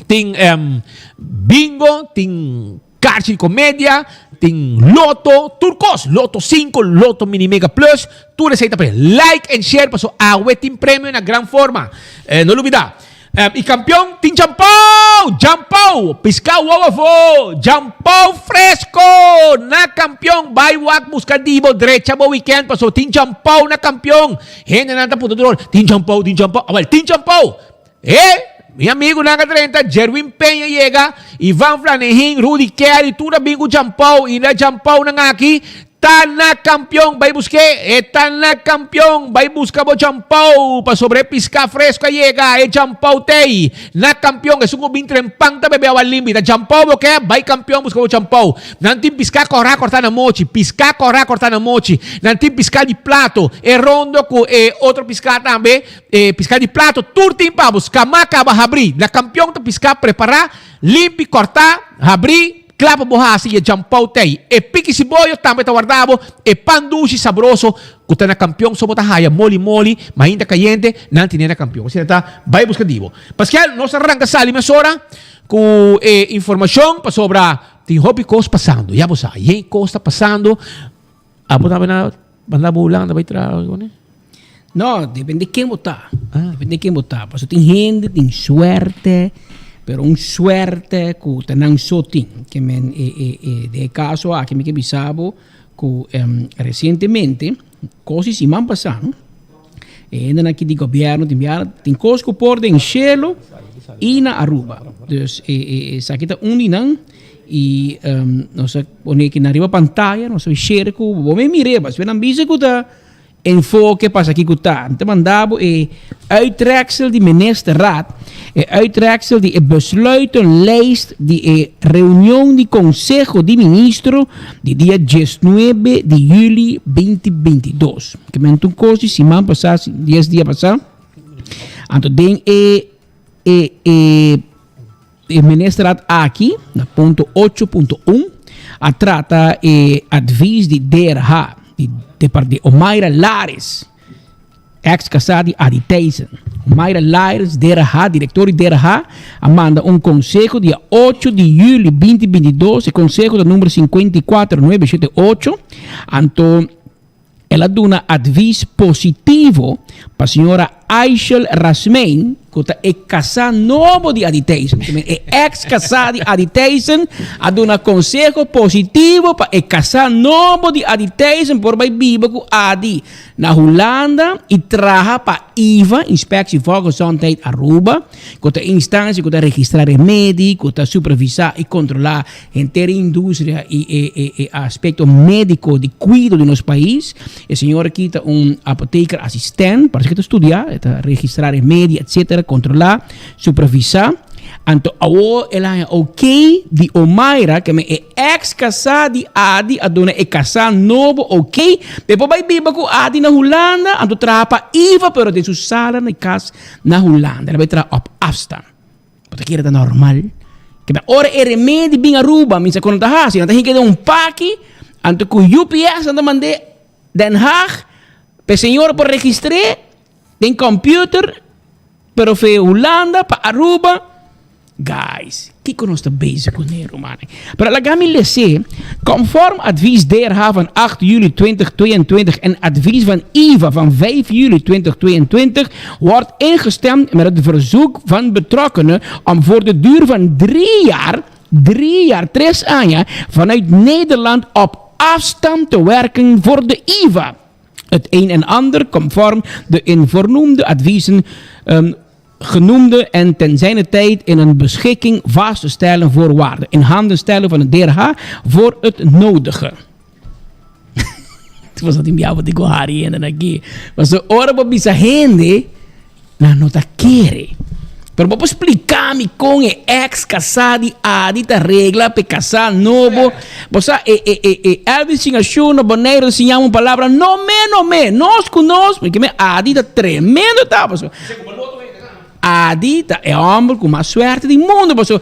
tin um, bingo, tin karchi di komedia, tin loto, tur kos, loto 5, loto mini mega plus, tur esei ta pre. Like and share paso awe tin premio na gran forma. Eh, no lubida. Y campeon tin champou! Champou! Pisca wowo afo! Champou fresco! Na campeon! Bay wak busca di bo drecha bo weekend paso tin champou na campeon! Hendenan ta puntra tur ora, tin champou, tin champou? Awel, tin champou! E mi amigunan a drenta, Jerwin Peña yega, Ivan Flanehin, Rudy Kelly, tur a bin cu champou y na champounan aki Ta na kampion, bai busk'é. E ta na kampion, bai buska bo champou, pasobra e piská fresku a yega, e champou t'ei. Na kampion, esun ku bin tren pan ta bebe awa limpi. Ta champou bo ke? Bai kampion buska bo champou. Nan tin piská kòrá kòrtá na mochi, piská kòrá kòrtá na mochi. Nan tin piská di plato, e rondo ku e otro piská tambe, e piská di plato, tur tin pa bo. Skamá kaba habrí. Na kampion ta piská prepará, limpi, kòrtá, habrí. Kla pa bo hasi e jampou tei. E piki siboyo tambe ta warda bo, e pan dushi sabroso ku ta na kampion so bo ta haya moli moli, mainta kayente, nan tine na kampion. Asina ta bai buska di bo. Paskel, nos a ranka sali mesora ku e informashon pasobra tin hopi kos pasando. Ya bo sa, yen kos ta pasando. Abo tambe na manda bo Hulanda bai traha kune? No, depende ken bo ta. Depende ken bo ta. Pasobra tin hende tin suerte, pero un suerte ku ta nan so tin. Ke men e e e den e kaso aki mi ke bisa bo ku resientemente, kos di siman pasá no, e hendenan aki di gobièrnu tin biaha tin kos ku por den shelu i na Aruba. Dus e e esaki ta un di nan. Y nos a pone aki na riba pantaya, nos a share cu bo me mire, pasobra nan bisa cu ta enfoke pasa kico ta. Mi ta manda bo e uittreksel di ministerraad, e uittreksel di e besluitenlijst di e reunion di conseho di ministro di dia diesnuebe di juli binti bintidos. Ke men tur cos di siman pasa, dies dia pasa. Anto den e e e E ministerraad aki, na punto ocho punto un, a trata e advies di DRH, di depart di Omaira Lares. Ex kasá di Adi Thijssen, Mayra Laires, DRH, direktor di DRH, a manda un konseho dia ocho di yüli 2022, e konseho ta number 54978, anto el a duna advis positivo pa señora Aishel Rasmijn, ku ta e kasá nobo di Adi Thijssen. E ex kasá di Adi Thijssen a duna konseho positivo pa e kasá nobo di Adi Thijssen por bai biba ku Adi na Hulanda i traha pa IVA, Inspectie Volksgezondheid Aruba, ku ta e instansia ku ta registrá remedi, ku ta supervisá i kontrolá henter e industria i e e e aspekto médiko di kuido di nos pais. E señor aki ta un apoteker asistent, parse ku e ta studia, e ta registrá remedi etsetera, kontrolá, supervisá. Anto awor el a haña ok di Omaira, ke men e ex kasá di Adi a duna e kasá nobo ok p'e por bai biba ku Adi na Hulanda, anto traha pa Iva pero den su sala na e kas na Hulanda. El a bai traha op afstand. Bo ta kere ta normal? Ke men ora e remedi bin Aruba, mi sa kon nan ta hasi, nan ta hinka den un paki, anto ku UPS nan ta mand'é Den Haag p'e señor por registr'é den computer. Pero fe Hulanda pa Aruba, guys, kiko nos ta bezig kuné, rumannan? Pero laga mi les'é, Conform advies DRH van 8 juli 2022 en advies van IVA van 5 juli 2022 wordt ingestemd met het verzoek van betrokkenen om voor de duur van drie jaar, drie jaar, tres aña, vanuit Nederland op afstand te werken voor de IVA. Het een en ander conform de in voornoemde adviezen um, genoemde en ten zijne tijd in een beschikking vast te stellen voorwaarden in handen stellen van het DRH voor het nodige. Was dat in jou wat ik wil hari en aki. Maar zo ora bo bisa hende nan no ta kere. Pero bo por splica mi con e ex casá di Adi ta regla p'e casá nobo. Bo sa e e e e Elvis Chingashu na Boneiru ta siña un palabra no me no me. Nos cu nos, porque me Adi ta tremendo ta paso. Adi ta e homber cu mas suerte di mundo paso.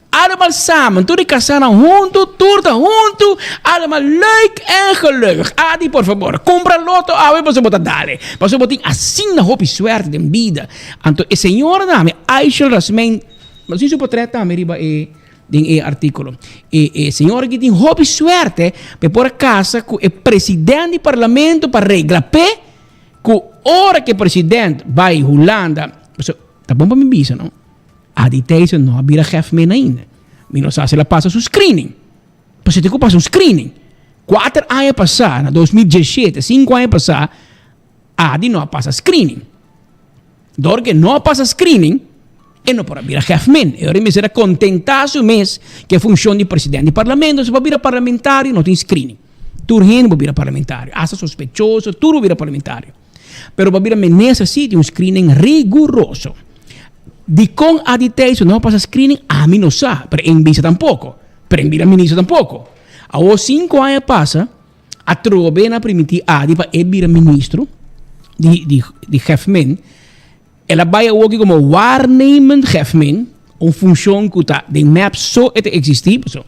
Allemaal samen, tur e kasanan huntu, tur ta huntu, allemaal leuk en gelukkig. Adi, por fabor, kumpra loto awe pasobra bo ta dale. Pasobra bo tin asina hopi suerte den bida. Anto e señora nami, Aishel Rasmijn, bo tin su potret tambe riba e den e artíkulo. E e señora aki tin hopi suerte pa e por a kasa ku e president di parlamento pa regla p'e ku ora ku e president bai Hulanda, pasobra ta bon pa mi bisa no. Adi Thijssen no a bira chef men ainda. Mi no sa si el a pasa su screening. Pasobra e tin ku pasa un screening. Kuater aña pasá, na 2017, sinku aña pasá, Adi no a pasa screening. Dor ku e no a pasa screening, e no por a bira chef men. E ora e mester a kontentá su mes ku e funshon di president di parlamento. Si bo a bira parlamentario, no tin screening. Tur hende por bira parlamentario. Asta sospechoso, tur por bira parlamentario. Pero pa bira minister si tin un screening riguroso. Dikon Adi Thijssen no a pasa screening? Ami no sa, pero en bisa tampoco. Pero en bira minister tampoco. Awor cinco aña pasa, atrobe nan a permiti Adi pa e bira ministro di di di Hefmin. El a bai awoki como waarnemend Hefmin, un funcion cu ta den mep so e ta existi, paso.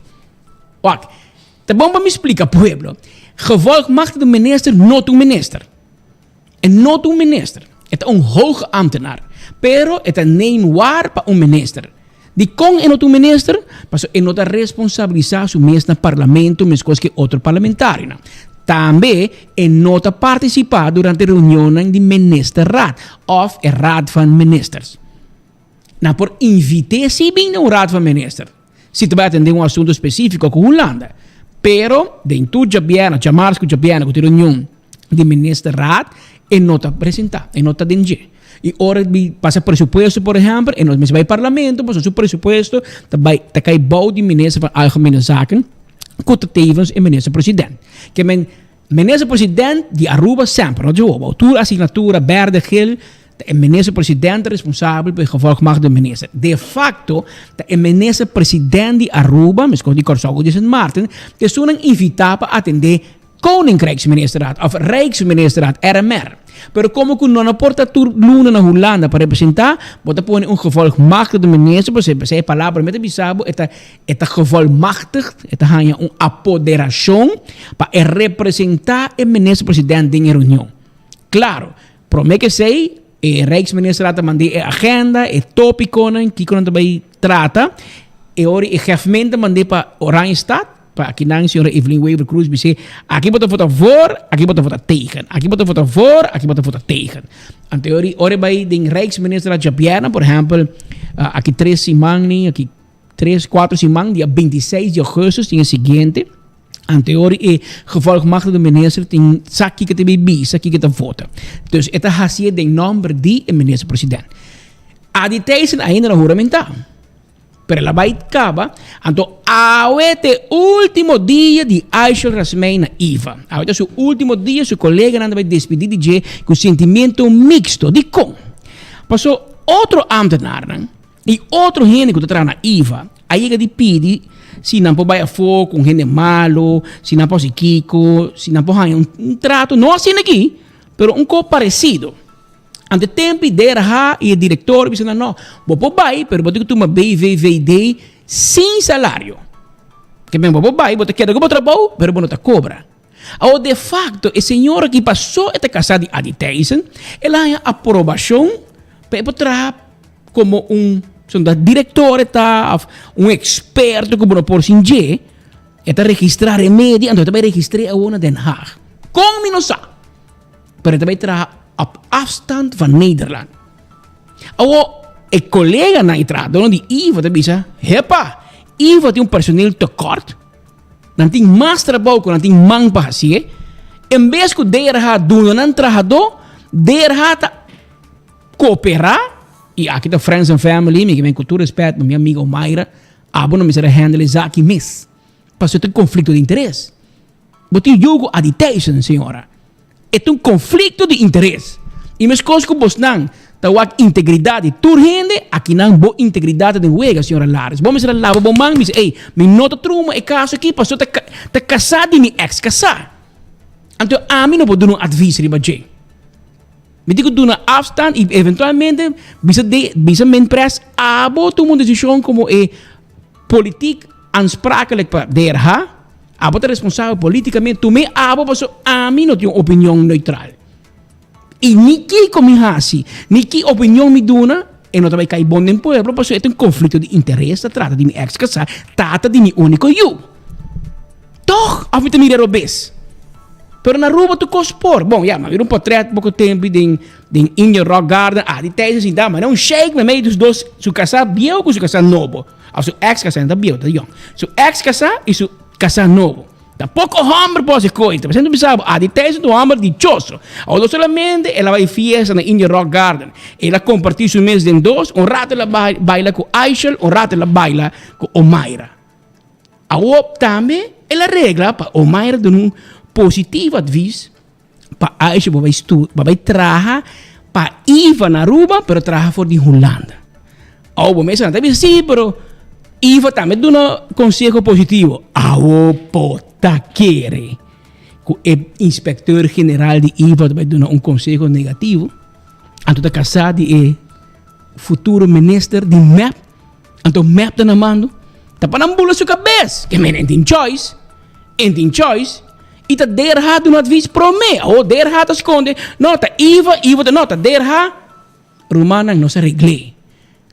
Wak, ta bon pa mi splica pueblo, gevolgmachtigde minister no ta un minister. E no ta un minister. E ta un hoge ambtenaar. Pero e ta neem waar pa un minister. Dikon e no ta un minister? Pasobra e no ta responsabilisa su mes na parlamento meskos ku e otro parlamentarionan. Tambe e no ta partisipa durante reunionnan di ministerraad òf e raad van ministers. Nan por invit'é si bin den un raad van minister. Si ta bai atendé un asuntu spesífiko ku Hulanda. Pero den tur djabièrnè, djamars ku djabièrnè ku tin reunion di ministerraad, e no ta presentá, e no ta den dje. I ora di pasa presupuesto, por ehèmpel, e no mester bai parlamento, pasobra su presupuesto ta bai ta kai bou di minister van Algemene Zaken, ku ta tevens e minister president. Ke men minister president di Aruba semper, no dje bou tur asignatura berde, geel, Ta e minister president ta responsabel pa e gevolgmachtigde minister. De facto ta e minister president di Aruba, meskos di Kòrsou ku di Sint Maarten, ta esunnan invitá pa atendé Koninkrijksministerraad òf Rijksministerraad, RMR. Pero komo ku no na por ta tur luna na Hulanda pa representá, bo ta pone un gevolgmachtigde minister, pasobra p'esei e palabra mi ta bisa bo, e ta e ta gevolmachtigd, e ta haña un apoderashon pa e representá e minister president den e reunion. Klaro. Promé ku esei, e Rijksminister a mand'é e agenda, e tópikonan, kiko nan ta bai trata. E ora e gegeven ta mand'é pa Oranjestad, pa akinan señora Evelyn Wever Croes bis'é, aki bo ta vota voor, aki bo ta vota tegen. Aki bo ta vota voor, aki bo ta vota tegen. Anto e ora, ora e bai den Rijksminister djabièrnè, por ehèmpel, aki tres siman ni, aki tres, kuater siman, dia bintiseis di ougùstùs tin e siguiente. Anteori e gevolgmachtigde minister tin sa kiko ta bay bisa, kiko ta vota. Dus e ta hacié den nomber di e minister president. Adi Thijssen ainda no huramenta. Pero el a bay caba. Anto awe ta e ultimo dia di Aishel Rasmijn na IVA. Awe ta su ultimo dia, su coleganan ta bay despidi di dje cu sentimiento mixto. Dicon? Paso otro ambtenaarnan. I otro hende ku ta traha na IVA a yega di pidi si nan por bai afó ku un hende malu, si nan por hasi kiko, si nan por haña un trato, no asina aki, pero un kos paresido. Anto e tempu i DRH i e direktor a bisa nan, no, bo por bai, pero bo tin ku tuma BVVD sin salario. Ke men bo por bai, bo ta keda ku bo trabou, pero bo no ta kobra. Awor de facto e señora ki pasó e ta casá di Adi Thijssen, el a haña aprobacion pa e por traha como un son director e ta of un experto cu bo no por sin dje, e ta registra remedi, anto e ta bay registr'é awor na Den Haag. Con mi no sa, pero e ta bay traha op afstand van Nederland. Awor e coleganan y trahadornan di Ivo ta bisa, hepa, Ivo tin un personeel tekort. Nan tin mas trabou ku nan tin man pa hasié. En bes ku DRH duna nan trahadó, DRH ta kooperá, i aki ta friends and family, mi ke men ku tur respèt pa mi amiga Omaira, abo no mester a handle esaki mes, pasobra ta un konflikto di interes. Bo tin yu ku Adi Thijssen, señora. E ta un konflikto di interes. I meskos ku bosnan ta wak integridat di tur hende, akinan bo integridat ta den wega, señora Laris. Bo mester a laba bo man bisa, ey, mi no ta truma e kaso aki pasobra ta ta kasá di mi eks kasá. Anto ami no por duna un advis riba dje. Mi tin ku duna afstand i eventualmente bisa de bisa Minpres abo tuma un desishon komo e politiek aansprakelijk pa DRH. Abo ta responsabel politikamente, tum'é abo paso ami no tin un opinion neutral. I ni kiko mi hasi, ni ki opinion mi duna, e no ta bai kai bon den pueblo paso e ta un konflikto di interes, ta trata di mi eks kasá, tata di mi úniko yu. Tòg, òf mi ta mira robes? Pero na Aruba tur kos por. Bon, ya, mi a mira un portret poko tempu den den Indian Rock Garden, ah, di Thijs a sinta, ma un shake meimei di su dos, su kasá bieu ku su kasá nobo. Of su ex kasá, no ta bieu, ta yong. Su ex kasá i su kasá nobo. Ta poko hòmber por hasi kos. Ta presente bisa bo, Adi Thijs ta un hòmber dichoso. Awor no solamente el a bai fiesta na Indian Rock Garden, el a kompartí su mes den dos, un rato el a baila ku Aishel, un rato el a baila ku Omaira. Awor tambe el a regla pa Omaira duna un positivo advis pa Aisha bo bai stu bo bai traha pa Iva na Aruba pero traha for di Hulanda. Awo bo mester ta bisa si pero Iva tambe duna conseho positivo. Awo bo ta kere ku e inspecteur general di Iva ta bai duna un conseho negativo anto ta kasá di e futuro minister di mep anto mep ta na mando ta pa nan bula su kabes ke men en tin choice en tin choice. I ta DRH duna advis promé. Awor DRH ta skonde, no ta Iva, Iva ta no ta DRH. Rumannan nos a regl'é.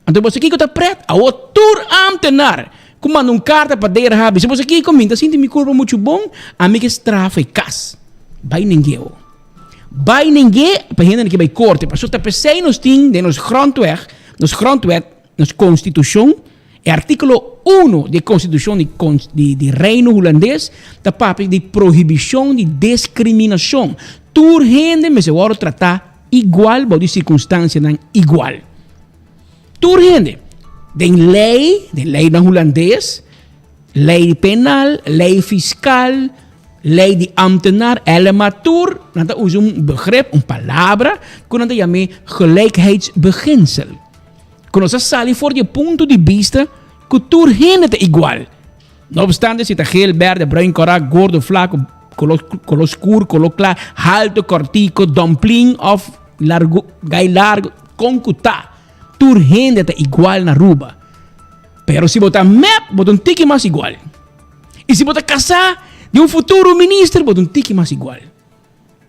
Anto boso kiko ta pret? Awor tur ámtenar ku manda un karta pa DRH bisa boso kiko mi ta sinti mi kurpa muchu bon, ami ke strafa e kas. Bai neng'é awor. Bai neng'é pa hendenan ke bai korte. Pasobra ta p'esei nos tin den nos grondweg, nos grondwet, Nos Konstitushon, e artíkulo uno di e Konstitushon di di di Reino Hulandes ta papia di prohibishon di deskriminashon. Tur hende mester wòrdu tratá igual bou di sirkunstansianan igual. Tur hende. Den lei, den leinan hulandes, lei penal, lei fiskal, lei di ambtenaar, LMA, tur nan ta usa un begrip, un palabra ku nan ta yam'é gelijkheidsbeginsel. Ku nos a sali for di e punto di bista ku tur hende ta igual. No obstante si ta geel, berde, bruin, kòrá, gordo, flaku, koló koló skur, koló kla, haltu, kòrtiku, dòmplin òf largu, gai largu, kon ku ta, tur hende ta igual na Aruba. Pero si bo ta mep, bo ta un tiki mas igual. I si bo ta kasá di un futuro minister, bo ta un tiki mas igual.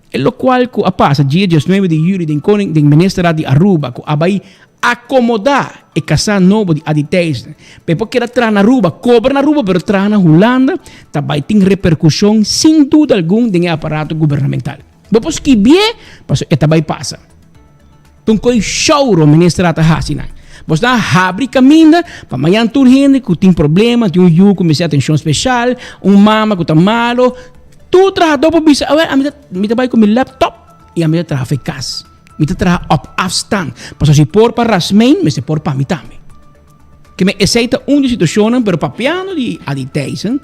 E locual cu a pasa dia diesnuebe di juli den Koning den Ministerraad di Aruba cu a bay acomoda e casa nobo di Adi Thijssen pa e por keda traha na Aruba, cobra na Aruba pero traha na Hulanda ta bay tin repercusion sin duda algun den e aparato gubernamental. Bo por skibié pasobra e ta bay pasa. Tun koe shouro ministerraad ta haci nan. Bos ta habri caminda pa mañan tur hende cu tin problema, tin un yu cu mester atencion special, un mama cu ta malo, tur trahador por bisa, awel ami ta mi ta bay cu mi laptop y ami ta traha for cas. Mi ta traha op afstand. Pasobra si por pa Rasmijn, mester por pa mi tambe. Keme esey ta un di situacionnan, pero papiando di Adi Thijssen,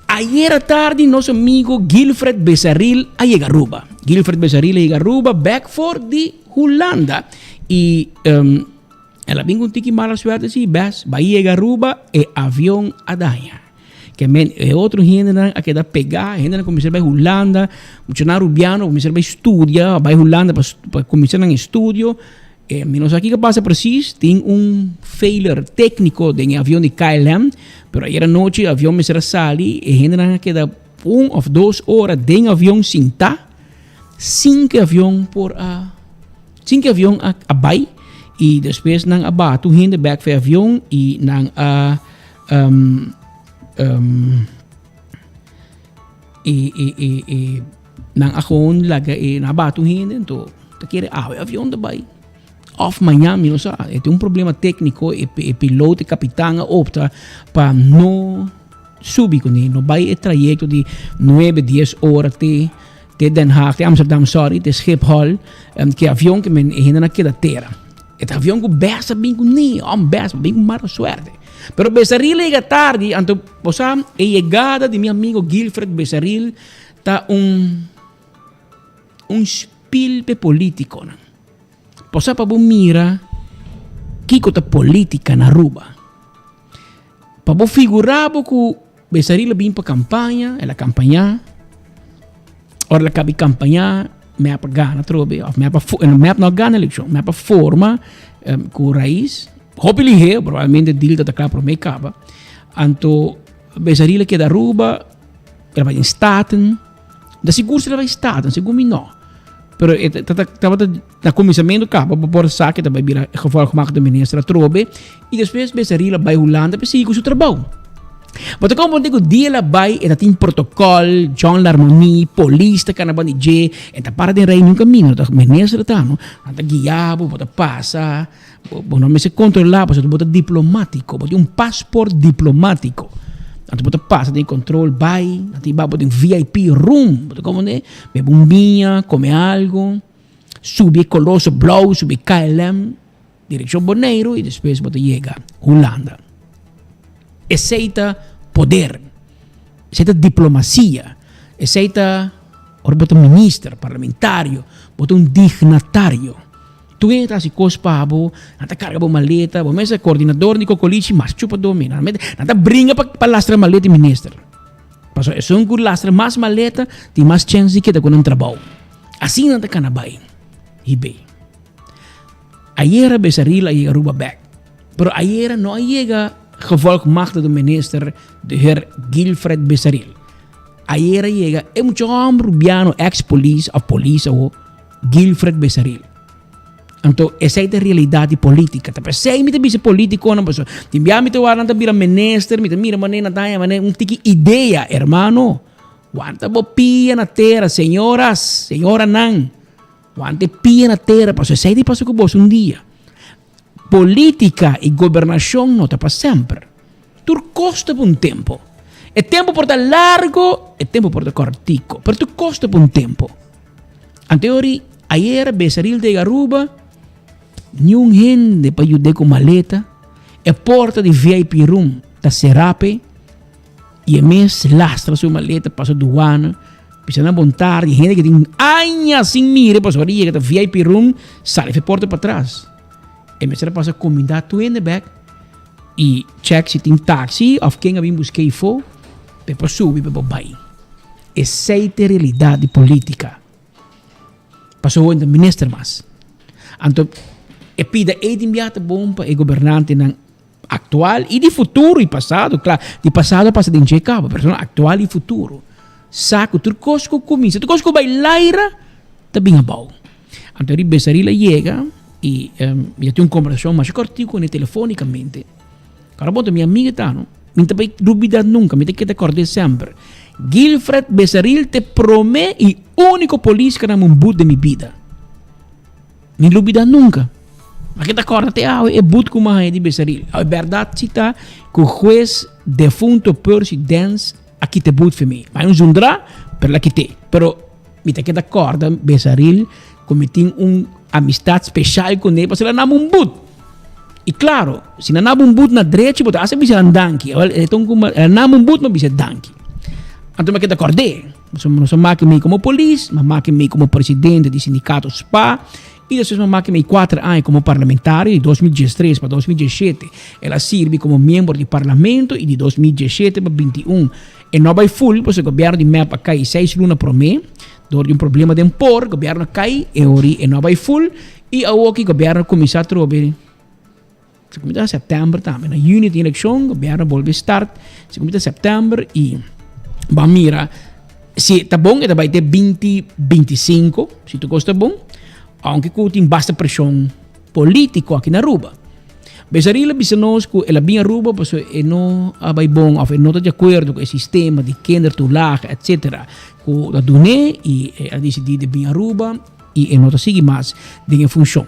Ayera tardi nos amigo Guilfred Besaril a yega Aruba. Guilfred Besaril a yega Aruba bek for di Hulanda. Y um, el a bin un tiki mala suerte si bes ba yega Aruba e avion a daña. Que men e otro hendenan a keda pega, hendenan kuminsá bai Hulanda, muchanan Arubiano kuminsá bai studia, bai Hulanda pa pa kuminsá nan estudio. E mi no sa kiko pasa precies, tin un failure técnico den e avion di KLM, pero ayer anochi e avion mester a sali, e hendenan a keda un of dos ora den avion sintá, sin ku e avion por a, sin ku e avion a, a bai, i despues nan a baha tur hende bek for e avion i nan a um, um, i, i, i, i Nan a gewoon laga e, nan a bati un hende, anto ta kere awe e avion ta bai. Of mañan, mi no sa. E tin un problema técnico, e, e piloto, e kapitan a opta pa no subi kuné, no bai e trayecto di nuebe, dies ora te, te Den Haag, te Amsterdam, sorry, te Schiphol, um, ke avion ke men, e hendenan a keda tera. E ta avion ku bes a bin kuné, om bes, bin ku mala suerte. Pero Besaril a yega tardi, anto, bo sa, e yegada di mi amigo Guilfred Besaril Ta un un spil p'e politiconan. Bo sa pa bo mira kico ta politica na Aruba. Pa bo figura bo cu Besaril a bin pa campaña, el a campaña, ora el a caba di campaña mep a gana atrobe of mep a mep no a gana eleccion, mep a forma cu Raiz, hopi lihe, probablemente deal ta ta cla prome caba, anto Besaril a keda Aruba. El a bai den Staten. Da sigur si el a bai Staten, segun mi no. Pero e tabata na kuminsamentu kaba bo por sa ke ta bai bira gevolgmachtigde minister atrobe i despues Besaril a bai Hulanda pa sigui ku su trabou. Bo ta komprende ku dia el a bai e ta tin protokòl, John Larmonie, polis ta kana banda di dje, e ta para den rei niun kaminda, ta minister ta no, nan ta guia bo, bo ta pasa, Bo no mester controla pasobra bo ta diplomatico, bo tin un paspoort diplomatico. Anto bo ta pasa den control bay, nan ta hiba bo den VIP room, bo ta comprende? Bebe un biña, come algo, subi e coloso blauw, subi e KLM, direccion Boneiru y despues bo ta yega Hulanda. Esey ta poder, esey ta diplomacia, esey ta ora bo ta minister, parlamentario, bo ta un dignatario. Tur hende ta hasi kos pa bo, nan ta karga bo maleta, bo mes e koordinador di kokolichi mas chupa domi, nan nan ta bringa pa pa lastra maleta di minister. Pasobra esun ku lastra mas maleta tin mas chèns di keda ku nan trabou. Asina nan ta kana bai hib'é. Ayera Besaril a yega Aruba bèk, pero ayera no a yega gevolgmachtigde minister de heer Guilfred Besaril. Ayera a yega e mucha hòmber rubiano ex polis òf polis awo, Guilfred Besaril. Anto esei ta realidat di politica. Ta pesei mi ta bisa politiconan pasobra tin bia mi ta wak nan ta bira minister, mi ta mira manera nan ta haña manera un tiki idea, hermano. Wanta bo pia na tera, señoras, señoranan. Wanta e pia na tera pasobra esei ta pasa ku boso un dia. Politica y gobernacion no ta pa semper. Tur cos ta pa un tempo. E tempo por ta largo, e tempo por ta cortico, pero tur cos ta pa un tempo. Anteori, ayer Besaril ta yega Aruba, niun hende pa yud'é cu maleta, e porta di VIP room ta cera p'e, y e mes lastra su maleta pasa douane, bisa nan bon tardi, hende que tin aña sin mire, pasobra di yega ta VIP room, sali fe porta patras. E mester a pasa cuminda tur hende bek y check si tin taxi of ken a bin busca eyfo, p'e por subi p'e por bay. Esey ta e realidad di politica. Pasobra bo no ta minister mas. Anto e pida ey tin bia ta bon pa e gobernantenan actual y di futuro y pasado, claro, di pasado a pasa den dje caba, pero actual y futuro. Sa ku tur kos ku kuminsa, tur kos ku bai laira ta bin abou. Anto ri Besaril a yega i mi ta tin un kombersashon masha kòrtiku kuné telefonikamente. Kòrda bon ta mi amiga ta no, mi ta bai lubida nunka, mi ta keda kòrd'é semper. Gilfred Besaril ta e promé i úniko polis ku a dam un but den mi bida. Mi lubida nunka. Ma ke ta kòrda te awe e but ku mi a haña di Besaril. Awe bèrdat si ta ku hues defunto Percy Dens a kita e but for mi. Mi a un zundra, pero el a kit'é. Pero mi ta keda kòrda Besaril ku mi tin un amistat speshal kuné pasobra el a nami un but. I klaro, si nan nami un but na drechi bo ta hasta bisa nan danki. Awel e ta un kuma el a nami un but mi a bisa danki. Anto mi a keda kòrd'é. Pasobra nos a maki mi komo polis, mi a maki mi komo presidente di sindikato spa i despues mi a maki mi kuater aña komo parlamentario di 2013 pa 2017. El a sirbi komo miembro di parlamento i di 2017 pa 21 e no a bai ful pasobra gobièrnu di mep a kai seis luna promé dor di un problema den por, gobièrnu a kai e ori e no a bai ful i awoki gobièrnu a kuminsá atrobe. Se kumita september tambe. Na juni tin elekshon, gobierno bolbe start. Se kumita september i ban mira si ta bon e ta bai te 2025, si tur kos ta bon. Aunke ku tin basta preshon politiko aki na Aruba. Besaril a bisa nos ku el a bin Aruba pasobra e no a bai bon of e no ta di akuerdo ku e sistema di kindertoelage etcetera ku ta dun'é i el a disidí di bin Aruba i e no ta sigui mas den e funshon.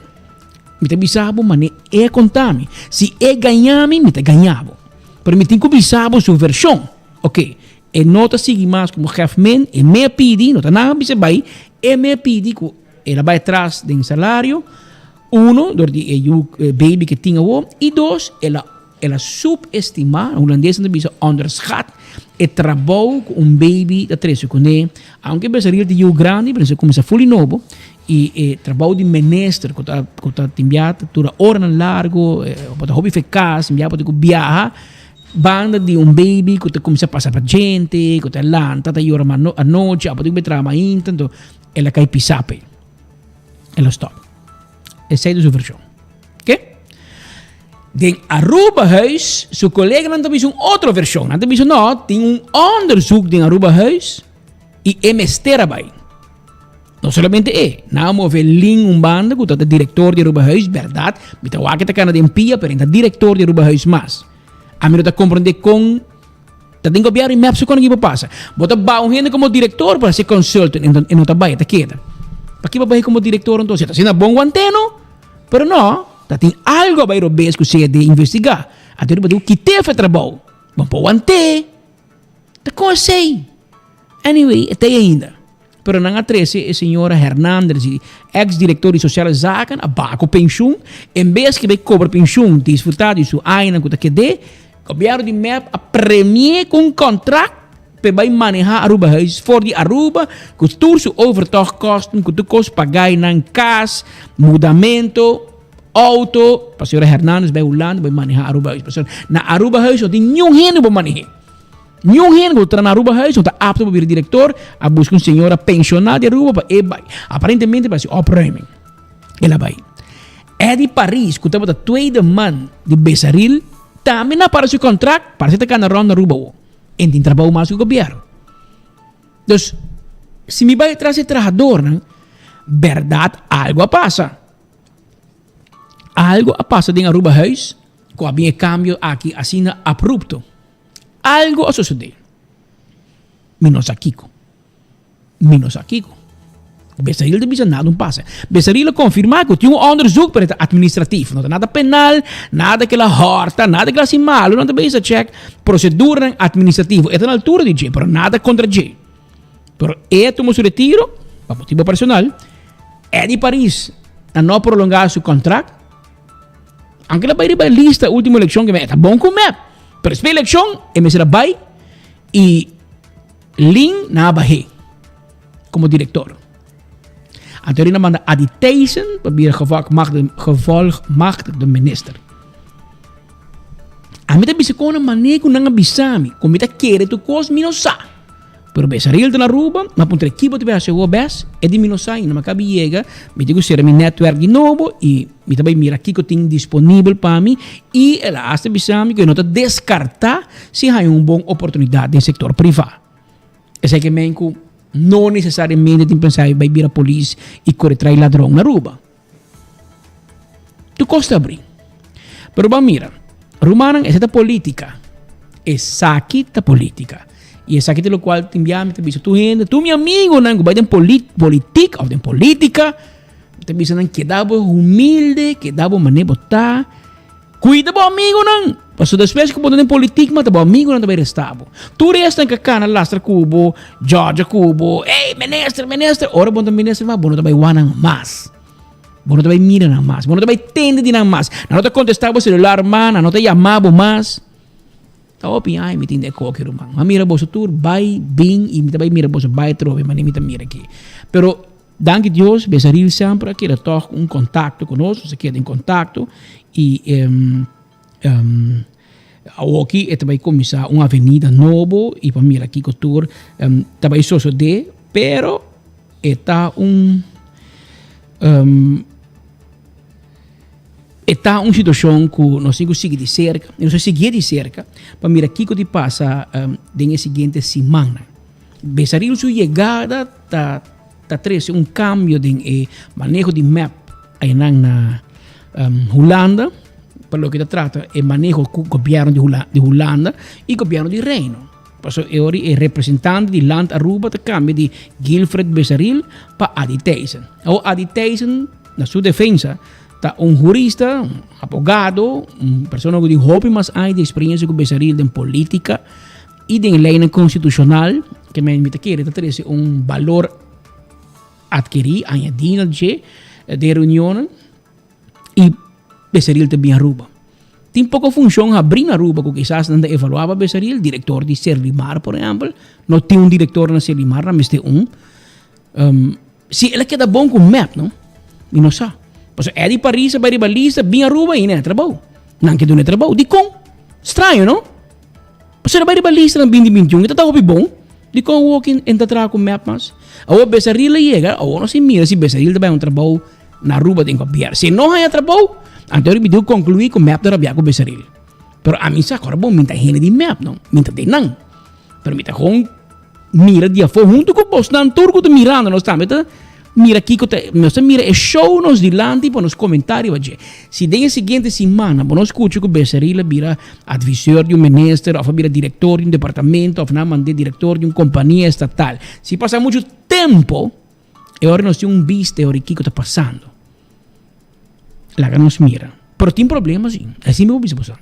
Mi ta bisa bo mane e a konta mi. Si e gaña mi, mi ta gaña bo. Pero mi tin ku bisa bo su vershon. Oke, e no ta sigui mas komo gèfmen, e me a pidi, no ta nan a bisa bai, e me a pidi ku el a bai atras den salario, uno, dor di e yu baby ke tin awor, i dos, el a el a subestimá, na hulandes nan ta bisa onderschat, e trabou ku un baby ta trese kuné. Aunke Besaril ta yu grandi, pero nan a kuminsá ful di nobo. I e trabou di minister ku ta ku ta tin bia ta dura oranan largu, bo ta hopi fe kas, tin bia bo tin ku biaha banda di un baby ku ta kuminsá pasa pa djente, ku ta lanta ta yora anochi, abo tin ku bai traha mainta, anto el a kai pisá p'e. El a stòp. Esei ta su vershon. Oke? Den Arubahuis su koleganan ta bisa un otro vershon. Nan ta bisa no, tin un onderzoek den Arubahuis i e mester a bai. No solamente e, nan a move Lin un banda ku ta ta direktor di Arubahuis, bèrdat, mi ta wak e ta kana den pia, pero e ta direktor di Arubahuis mas. Ami no ta komprendé kon ta den gobièrnu i mep su kon aki por pasa. Bo ta baha un hende komo direktor pa hasi consultant e no ta bai, e ta keda. Paki bo bai komo direktor entonces? E ta asina bon wanteno, pero no, ta tin algu a bai robes ku sea de investigá. Anto riba di ku kit'é for e trabou. Bo por want'é. Ta kon esei? Anyway, e ta ei ainda. Pero nan a trece e señora Hernandez, ex director di Sociale Zaken, a baha cu pensioen. En bes cu bay cobra pensioen, disfruta di su añanan cu ta kede, gobierno di mep a premie cu un contract p'e bay maneha Arubahuis for di Aruba cu tur su overtochtkosten, cu tur cos pagay nan cas, mudamento, auto, pa señora Hernandez bay Hulanda bay maneha Arubahuis. Pasobra na Arubahuis no tin niun hende por manehe. Niun hende ku ta traha na Arubahuis no ta apto pa bira direktor, a buska un señora penshoná di Aruba pa e bai. Aparentemente pa hasi opruiming. El a bai. Eddy Paris, ku tabata tweede man di Besaril, tambe na para su kontrakt, parse ta kana rònt na Aruba awor. E no tin trabou mas ku gobièrnu. Dus, si mi bai tras e trahadornan, bèrdat algu a pasa. Algu a pasa den Arubahuis ku a bin e kambio aki asina abrupto. Algo a sosodé. Mi no sa kiko. Mi no sa kiko. Besaril ta bisa nada un pasa. Besaril a konfirmá ku tin un onderzoek, pero e ta administratief. No ta nada penal, nada ku el a hòrta, nada ku el a hasi malu. Nan ta bisa chèk proseduranan administrativo. E ta na altura di dje, pero nada kontra dje. Pero e a tuma su retiro pa motibu personal. Eddy Paris a no prolongá su kontrakt. Aunke el a bai riba e lista ultimo elekshon ke ta bon ku mep. Pero despues elekshon e mester a bai i Lin nan a bah'é komo direktor. Anto Lin a manda Adi Thijssen pa bira gevolgmachtigde minister. Ami ta bisa kon na manera ku nan a bisa mi ku mi ta kere tur kos mi no sa. Pero Besaril ta na Aruba, mi a puntra e kibo ta bai hasi awor bes, e di mi no sa ainda, mi a kabi yega, mi tin ku sera mi netwerk di nobo i mi ta bai mira kiko tin disponibel pa mi i el a hasta bisa mi ku e no ta deskartá si haña un bon oportunidat den sektor privá. Esei ke men ku no nesesariamente tin pensa bai bira polis i kore trai ladron na Aruba. Tur kos ta abri. Pero ban mira, rumannan esei ta politica. Esaki ta politica. I esaki ta lokual tin bia mi ta bisa tur hende, tur mi amigonan ku bai den politik òf den politica, mi ta bisa nan keda bo humilde, keda bo manera bo ta. Cuida bo amigonan, pasobra despues cu bo ta den politic mata bo amigonan ta bay resta bo. Tur esnan ca cana lastra cu bo, Georgia cu bo, ey minister, minister, ora bo no ta minister mas bo no ta bay wak nan mas. Bo no ta bay mira nan mas, bo no ta bay tende di nan mas, nan no ta contesta bo celular mas, nan no ta yama bo mas. Ta hopi aña mi tin den koki ruman. Mi a mira boso tur bay, bin y mi ta bay mira boso bay atrobe manera mi ta mira aki. Pero Danki Dios, Besaril semper a keda tòg un kontakto ku nos, nos a keda den kontakto i awoki e ta bai kuminsá un avenida nobo i pa mira kiko tur ta bai sosodé, pero e ta un e ta un situashon ku nos tin ku sigui di serka, i nos a siguié di serka pa mira kiko di pasa den e siguiente simannan. Besaril su yegada ta ta trese un cambio den e maneho di mep ayanan na Hulanda pa loke ta trata e maneho ku gobierno di Hula di Hulanda y gobierno di Reino. Paso e ora e representante di Land Aruba ta cambia di Guilfred Besaril pa Adi Thijssen. Awor Adi Thijssen na su defensa ta un hurista, un abogado, un persona ku tin hopi mas aña di experiencia ku Besaril den politica. I den leynan konstitushonal ke men mi ta kere ta trese un balor atkerí, añadí na dje den reunionnan i Besaril ta bin Aruba. Tin poko funshon habrí na Aruba ku kisas nan ta evaluá pa Besaril, direktor di Serlimar por ehèmpel, no tin un direktor na Serlimar, nan mester un. Si el a keda bon ku mep no, mi no sa. Pasobra Eddy Paris a bai riba lista bin Aruba i nan e trabou. Nan ke duna e trabou. Dikon? Straño no? Pasobra bai riba lista na binti bintiun e ta ta hopi bon. Dikon awor ki e ta traha ku mep mas? Awor Besaril a yega, awor nos a mira si Besaril ta bai un trabou na Aruba den gobièrnu. Si e no haña trabou, anto mi diu konkluí ku mep ta rabia ku Besaril. Pero ami sa kòrda bon mi ta hende di mep no, mi ta den nan. Pero mi ta kon mira di afó huntu ku bosnan tur ku ta mirando nos tambe ta mira kiko ta nos ta mira e show nos dilanti pa nos komentá riba dje. Si den e siguiente simana bo no skucha ku Besaril a bira advisor di un minister òf a bira direktor di un departamento òf nan a mand'é direktor di un kompania estatal, si pasa muchu tempu e ora nos tin un bista e ora kiko ta pasando. Laga nos mira. Pero tin problema si. Así mi por bisa boso.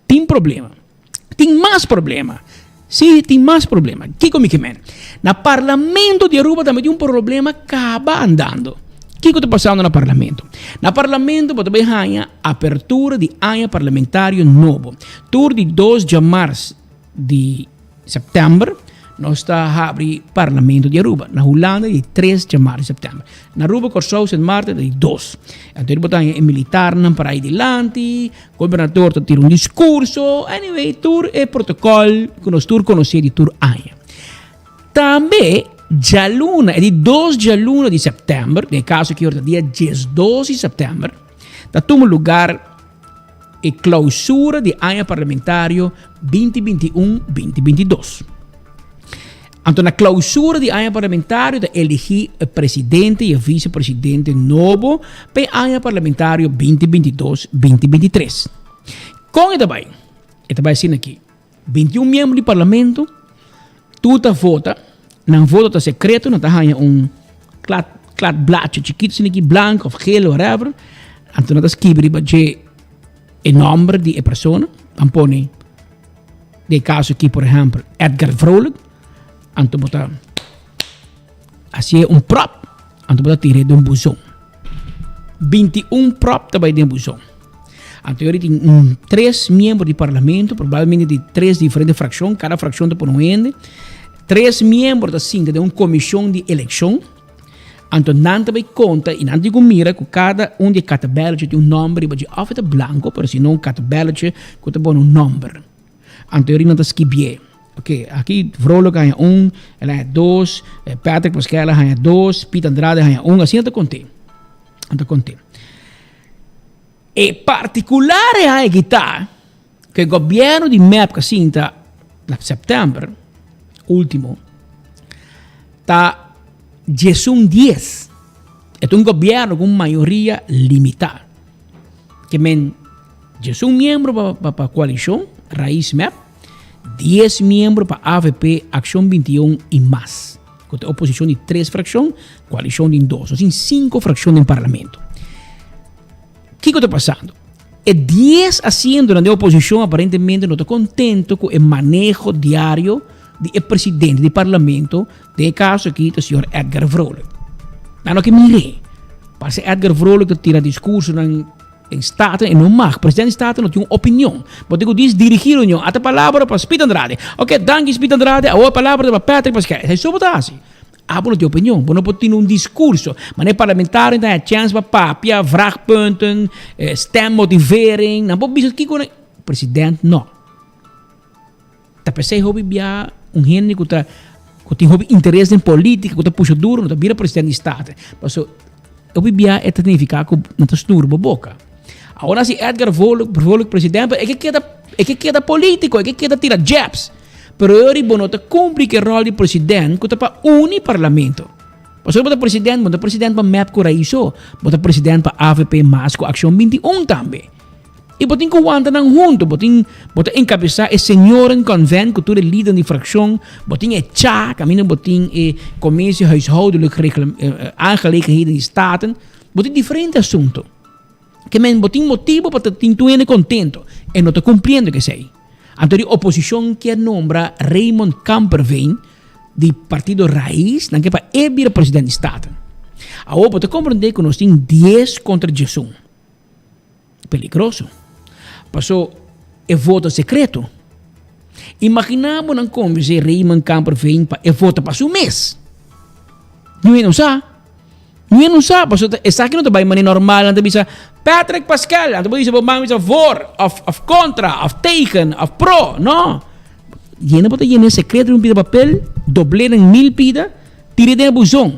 Tin problema. Tin mas problema. Sí, tin mas problema. Kiko mi ke men? Na Parlamento di Aruba tambe tin un problema kaba andando. Kiko ta pasando na Parlamento? Na Parlamento bo ta bay haña apertura di aña parlamentario nobo. Tur di dos djamars di September nos ta habri Parlamento di Aruba. Na Hulanda di tres djamar di September. Na Aruba, Kòrsou, Sint Maarten ta di dos. Anto bo ta haña e militarnan para dilanti, gobernador ta tira un diskurso. Anyway, tur e protokòl ku nos tur konosé di tur aña. Tambe djaluna, e di dos djaluna di September, den e kaso aki ora ta dia diesdos di September, ta tuma lugar e clausura di aña parlamentario binti binti un, binti binti dos. Anto na clausura di aña parlamentario ta eligi e presidente y e vicepresidente nobo pa e aña parlamentario binti binti dos, binti binti tres. Con e ta bay? E ta bay asina aki, 21 miembro di parlamento tur ta vota, nan voto ta secreto, nan ta haña un klad, klad bladje chikito asina aki, blanco of geel, whatever, anto nan ta skibi riba dje e nomber di e persona, nan pone den e caso aki por ehempel Edgar Vrolijk, anto bo ta hacié un prop, anto bo ta tir'é den un buzon. 21 prop ta bai den buzon. Anto yori tin un tres miembro di parlamento, probablemente di tres diferente fraccion, cada fraccion ta pone un hende. Tres miembro ta sinta den un comision di eleccion. Anto nan ta bai conta y nan tin cu mira cu cada un di e katabelletje tin un nomber riba dje. Of e ta blanco, pero si no un katabelletje cu ta pone un nomber. Anto yori nan ta skibié. Ok, aki Vrolijk haña un, el haña dos, Patrick Pascal a haña dos, Piet Andrade haña un, asina ta conté. Ta conté. E particular e haña aki ta ku e gobierno di mep ku a sinta na september ultimo. Ta 11 dies. E ta un gobierno ku un mayoria limitá. Ke men 11 miembro pa pa pa koalishon Raiz mep, dies miembro pa avp, Akshon 21 i mas. Ku ta oposishon di tres frakshon, koalishon di dos. Nos tin sinku frakshon den parlamento. Kiko ta pasando? E dies asientonan den oposishon aparentemente no ta kontento ku e maneho diario di e presidente di parlamento, den e kaso aki ta señor Edgar Vrolijk. Nan no ke mir'é. Parse Edgar Vrolijk ta tira diskursonan den Staten e no mag. Presidente di Staten no tin un opinion. Bo tin ku dis dirigí reunion. Ata palabra pa Speed Andrade. Oke, danki Speed Andrade. Awor palabra ta pa Patrick Pascal. Esei so bo ta hasi. Abo no tin opinion, bo no por tin un discurso. Manera parlamentario ta haña chance pa papia, vraagpunten, stemmotivering, nan por bisa kiko nan. President no. Ta p'esei hopi bia un hende ku ta ku tin hopi interes den politica, ku ta pusha duro, no ta bira president di Staten. Paso hopi bia e ta significa ku nan ta snur bo boka. Awor si Edgar Vrolijk, Vrolijk president, pero e ke keda e ke keda politico, e ke keda tira jabs. Pero e ora bo no ta cumpli cu e rol di president cu ta pa uni parlamento. Pasobra bo ta president, bo no ta president pa mep cu Raiz so, bo ta president pa avp mas cu Accion 21 tambe. Y bo tin cu wanta nan hunto, bo tin, bo ta encabeza e seniorenconvent cu tur e lidernan di fraccion, bo tin e cha, caminda bo tin e commissie huishoudelijk aangelegenheden di Staten, bo tin diferente asunto. Ke men bo tin motibo pa ta tin tur hende contento, e no ta cumpliendo cu esey. Anto di oposicion kier nombra Raymond Kamperveen di partido Raiz, nan ke pa e bira president di Staten. Awor bo ta comprende cu nos tin dies contra diesun. Peligroso. Paso e voto secreto. Imagina bo nan convence Raymond Kamperveen pa e vota pa su mes. Niun hende no sa. Mi no sa, pasobra esaki no ta bai manera normal. Nan ta bisa Patrick Pascal, nan ta por bisa bo man bisa voor of of kontra of tegen of pro. No. Yena bo ta yena e sekreto den un pida papel, dobl'é den mil pida, tir'é den e buzon.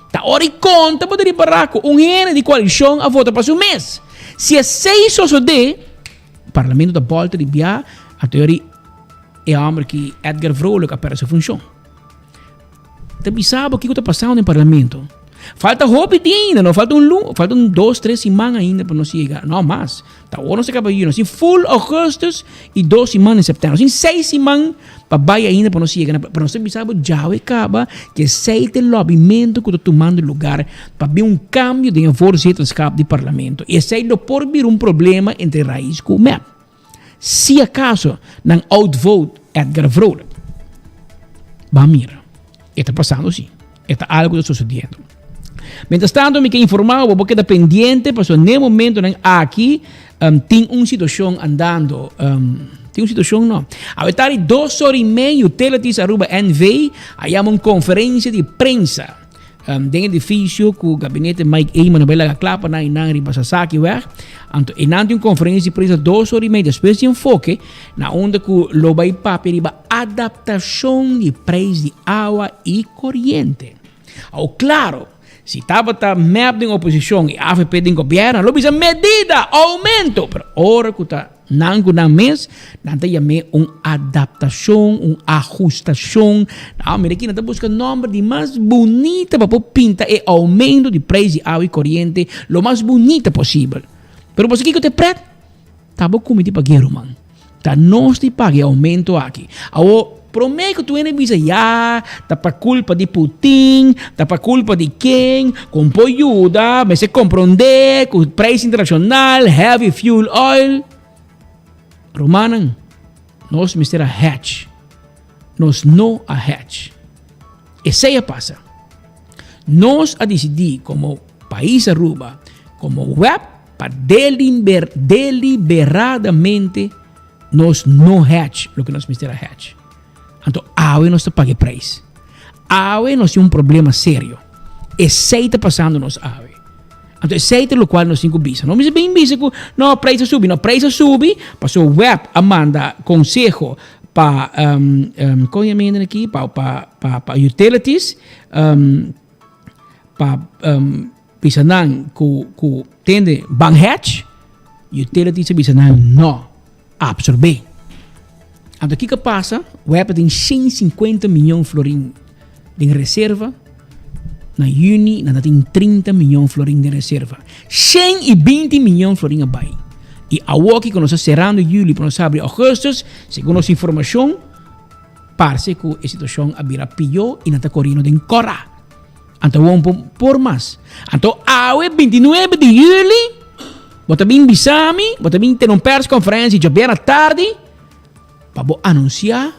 Ta ora i konta bo ta ripará ku un hende di koalishon a vota pa su mes. Si esei sosodé, parlamento ta bòlta di bia, anto yori e hòmber ki Edgar Vrolijk a pèrdè su funshon. Ta bisa bo kiko ta pasando den parlamento. Falta hopi dia ainda, no falta un lu, falta un dos, tres siman ainda pa nos yega, no mas. Ta awor nos ta kaba yüni, nos tin full augustus i dos siman den sèptèmber. Nos tin seis siman pa bai ainda pa nos yega na, pero nos ta bisa bo djawe kaba ke esei ta e lòbimento ku ta tumando lugar pa bin un kambio den e voorzitterschap di parlamento. I esei lo por bira un problema entre Raiz ku mep. Si acaso nan outvote Edgar Vrolijk. Ban mira. E ta pasando si. E ta algo ta sucediendo. Mientras tanto mi ke informa bo, bo keda pendiente pasobra n'e momentonan aki um, tin un situacion andando. Um, tin un situacion no. Awe tardi dos ora y medio Utilities Aruba NV a yama un conferencia di prensa. Den edifisio ku gabinete Mike Eman a bai laga kla pa nan einan riba Sasakiweg. Anto einan tin un konferensia di prensa dos ora i mei despues di enfoke na unda ku lo bai papia riba adaptashon di preis di awa i koriente. Awor klaro, si tabata mep den oposishon i avp den gobièrnu lo bisa medida, oumento, pero ora ku ta Nan ku nan mes, nan ta yam'é un adaptashon, un ahustashon. Nau, mira aki, nan ta buska nòmber di mas bunita pa por pinta e oumento di preis di awa i koriente lo mas bunita posibel. Pero boso kiko ta e prèt? Ta bo kumi di pag'é, ruman. Ta nos di paga e oumento aki. Awor, promé ku tur hende bisa, Ya, ta pa kulpa di Putin, ta pa kulpa di ken, kon por yuda, mester komprondé ku preis internashonal, heavy fuel oil. Rumannan, nos mester a hedge. Nos no a hedge. Esei a pasa. Nos a disidí komo pais Aruba, komo web, pa deliberadamente nos no hedge loke nos mester a hedge. Anto awe nos ta paga e prijs. Awe nos tin un problema serio. Esei ta pasando nos awe. Anto esei ta lokual nos tin ku bisa. No mester bin bisa ku no prijs a subi. No prijs a subi pasobra web a manda konseho pa um, um, kon yama hende aki? Pa, pa, pa, pa utilities um, pa um, bisa nan ku ku tende ban hedge. Utilities a bisa nan no. Absorbé. Anto kiko a pasa? Web a tin 150 miyon florin. Den reserva, na juni nan ta tin 30 miyon florin den reserva. 120 miyon florin a bai. I awoki ku nos ta serando juli pa nos habri augustus, segun nos informashon, parse ku e situashon a bira pió i nan ta koriendo den kòrá. Anto awor bo por mas. Anto awe 29 di juli, bo ta bin bisa mi, bo ta bin tene un persconferentie djabièrnè tardi pa bo anunsiá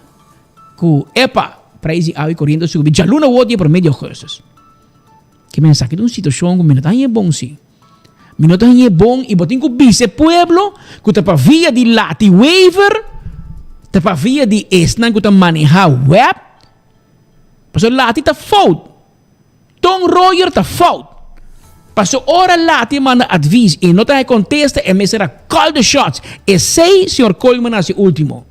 Ku epa, prijs di awa i koriente a subi djaluna wou di e promé di augustus. Ke men esaki ta un situashon ku mi no ta haña e bon si. Mi no ta haña e bon i bo tin ku bisa e pueblo ku ta pa via di Lati Wever, ta pa via di esnan ku ta manehá web, pasobra Lati ta fout. Ton Royer ta fout. Paso ora Lati manda advies y no ta hay contesta e mester a call the shots. Esey señor Koolman a haci ultimo.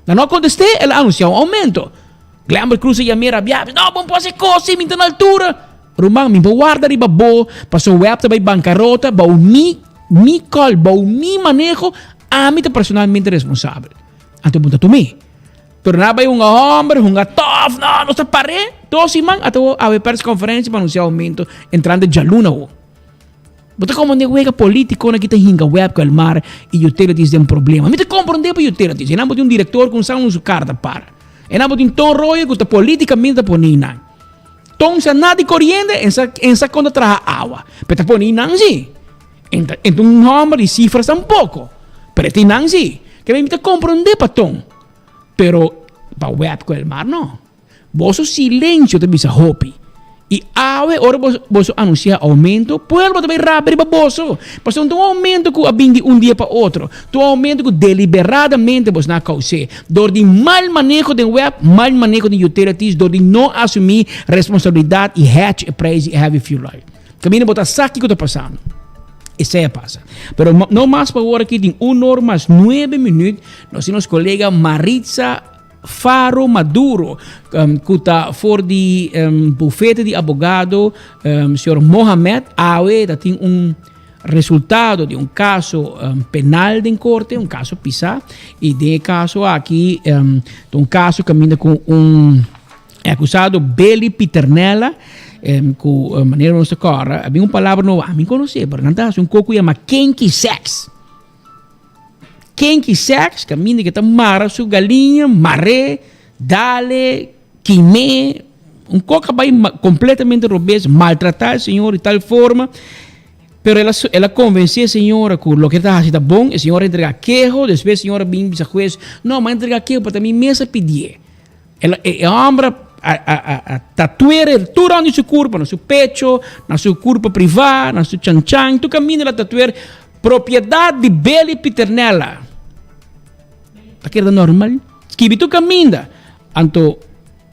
Na no a conteste el a anuncia un aumento. Glenbert Croes a yam'e rabia bisa no bo no por haci cos si mi ta na altura. Ruman mi por warda riba bo paso web ta bay bancarota bou mi mi call bou mi maneho ami ta personalmente responsabel. Anto bo ta tum'e. Pero nan a bai hunga homber, hunga tof, no, nos ta par'é. Dos siman ata wo awe persconferencia pa anuncia aumento entrante djaluna wo. Bo ta comprende wega politiconan ki ta hinga web cu Elmar y utilities den problema. Mi ta comprende pa utilities. E nan bo tin un director cu un sa un su carta para. E nan bo tin Ton Royer cu ta politicamente ta pone nan. Ton sa na di coriente en sa en sa con ta traha awa. Pero ta pone nan si. En ta en ta un homber di cifras tampoco. Pero e tin nan si. Ke mi ta comprende pa Ton. Pero pa web ku Elmar no. Boso silencio ta bisa hopi. I awe ora boso anuncia aumento, pueblo ta bay rabia riba boso. Pasobra no ta un aumento ku a bin di un dia pa otro. Ta un aumento ku deliberadamente boso nan a kous'é. Dor di mal maneho den web, mal maneho den utilities, dor di no asumí responsabilidat i hedge e prijs di heavy fuel oil. Kaminda bo ta sa kiko ta pasando. Esei a pasa. Pero no mas pa ora aki tin un or mas nuebe minuut. Nos tin nos colega Maritza Faro Maduro cu ta for di bufete di abogado señor Mohamed. Awe ta tin un resultado di un caso penal den corte, un caso pisa. Y den e caso aki ta un caso caminda cu un E acusado Billy Pieternella, cu manera nos ta corda, a bin un palabra nobo, ami conoce, pero nan ta haci un co cu yama kinky sex. Kinky sex, caminda que ta mara su galiña, mar'é, dale, kim'é, un co ca bay completamente robes, maltrata e señor di tal forma, pero el a el a convence e señora cu loke el ta haci ta bon, e señora a entrega keho, despues e señora a bin bisa huez, no, mi a entrega keho, pero ta mi mes a pidié. El, e, e homber a, a, a, a tatuer el tur rond di su curpa, na su pecho, na su curpa privá, na su chanchan, tur caminda el a tatuer propiedad di Billy Pieternella. Ta keda normal. Skibi tur caminda. Anto,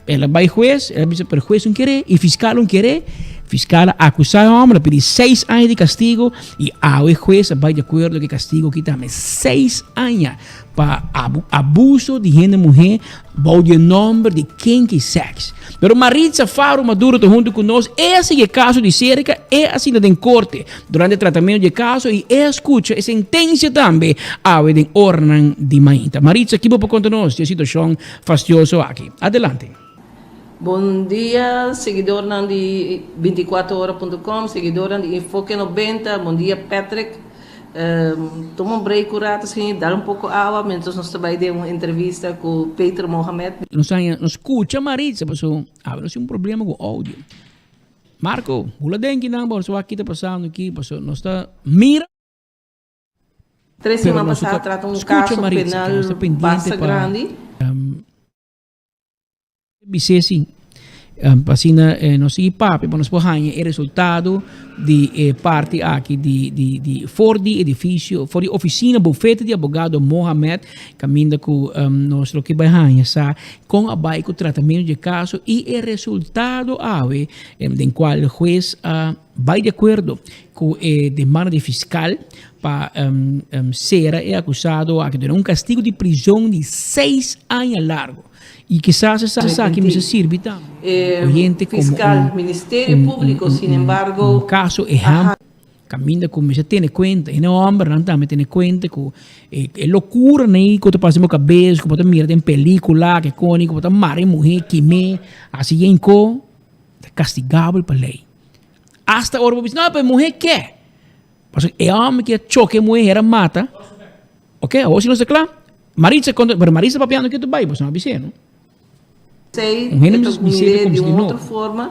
el a bai huez, el a bisa, pero huez no kere, y fiscal no kere. Fiscal a acusa e homber, a pidi seis aña di castigo, y awe huez a bai di acuerdo cu e castigo aki tambe, seis aña. Pa abuso di hende muhé bou di e nòmber di kinky sex. Pero Maritza Faro Maduro ta huntu ku nos, e a sigui e kaso di serka, e a sinta den korte durante e tratamentu di e kaso i e a skucha e sentensia tambe awe den oranan di mainta. Maritza, ki bo por konta nos di e situashon fastioso aki? Adelante. Bon dia seguidornan di binticuatro ora punto com, seguidornan di Enfoke 90, bon dia Patrick. Tuma un break un rato así, dal un poco awa mientras nos ta bai den un entrevista cu Peter Mohamed. Nos haña, nos scucha Maritza paso awe nos tin un problema cu audio. Marco, hula denki nan bo, nos wak ki ta pasando aki paso nos ta mira. Tres Pero siman nos pasá ta trata un scucha caso Maritza, que nos ta penal pendiente basta pa grandi. Bis'é si, pa asina nos sigui papia pa nos por haña e resultado di e parti aki di di di for di edifisio, for di ofisina bufete di abogado Mohamed kaminda ku nos lo ke bai haña sa kon a bai ku tratamentu di e kaso i e resultado awe den kual hues a bai di akuerdo ku e demanda di fiskal pa sera e akusado aki duna un kastigo di prizon di seis aña largo. Y kisas esaki mester sirbi tambe oyente como Fiscal, un Ministerio un Público, un sin un embargo, un caso ehempel caminda cu mester tene cuenta y e hombernan tambe tene cuenta cu e e locura nan cu ta pasa den bo cabes cu bo ta mira den pelicula ke coni cu bo ta mara e muher kime haci yen co. kastigabel pa lei. Asta ora bo bisa, no, pero e muhé ke. Pasobra e hòmber ke a choka e muhé hera mata. Ok, awor si nos ta kla. Maritza konta, pero Maritza papiando ke tu bai, bo no a bis'é, no? Esei Un hende e ta mester bis'é mir'é komo di si di un otro nobo. forma,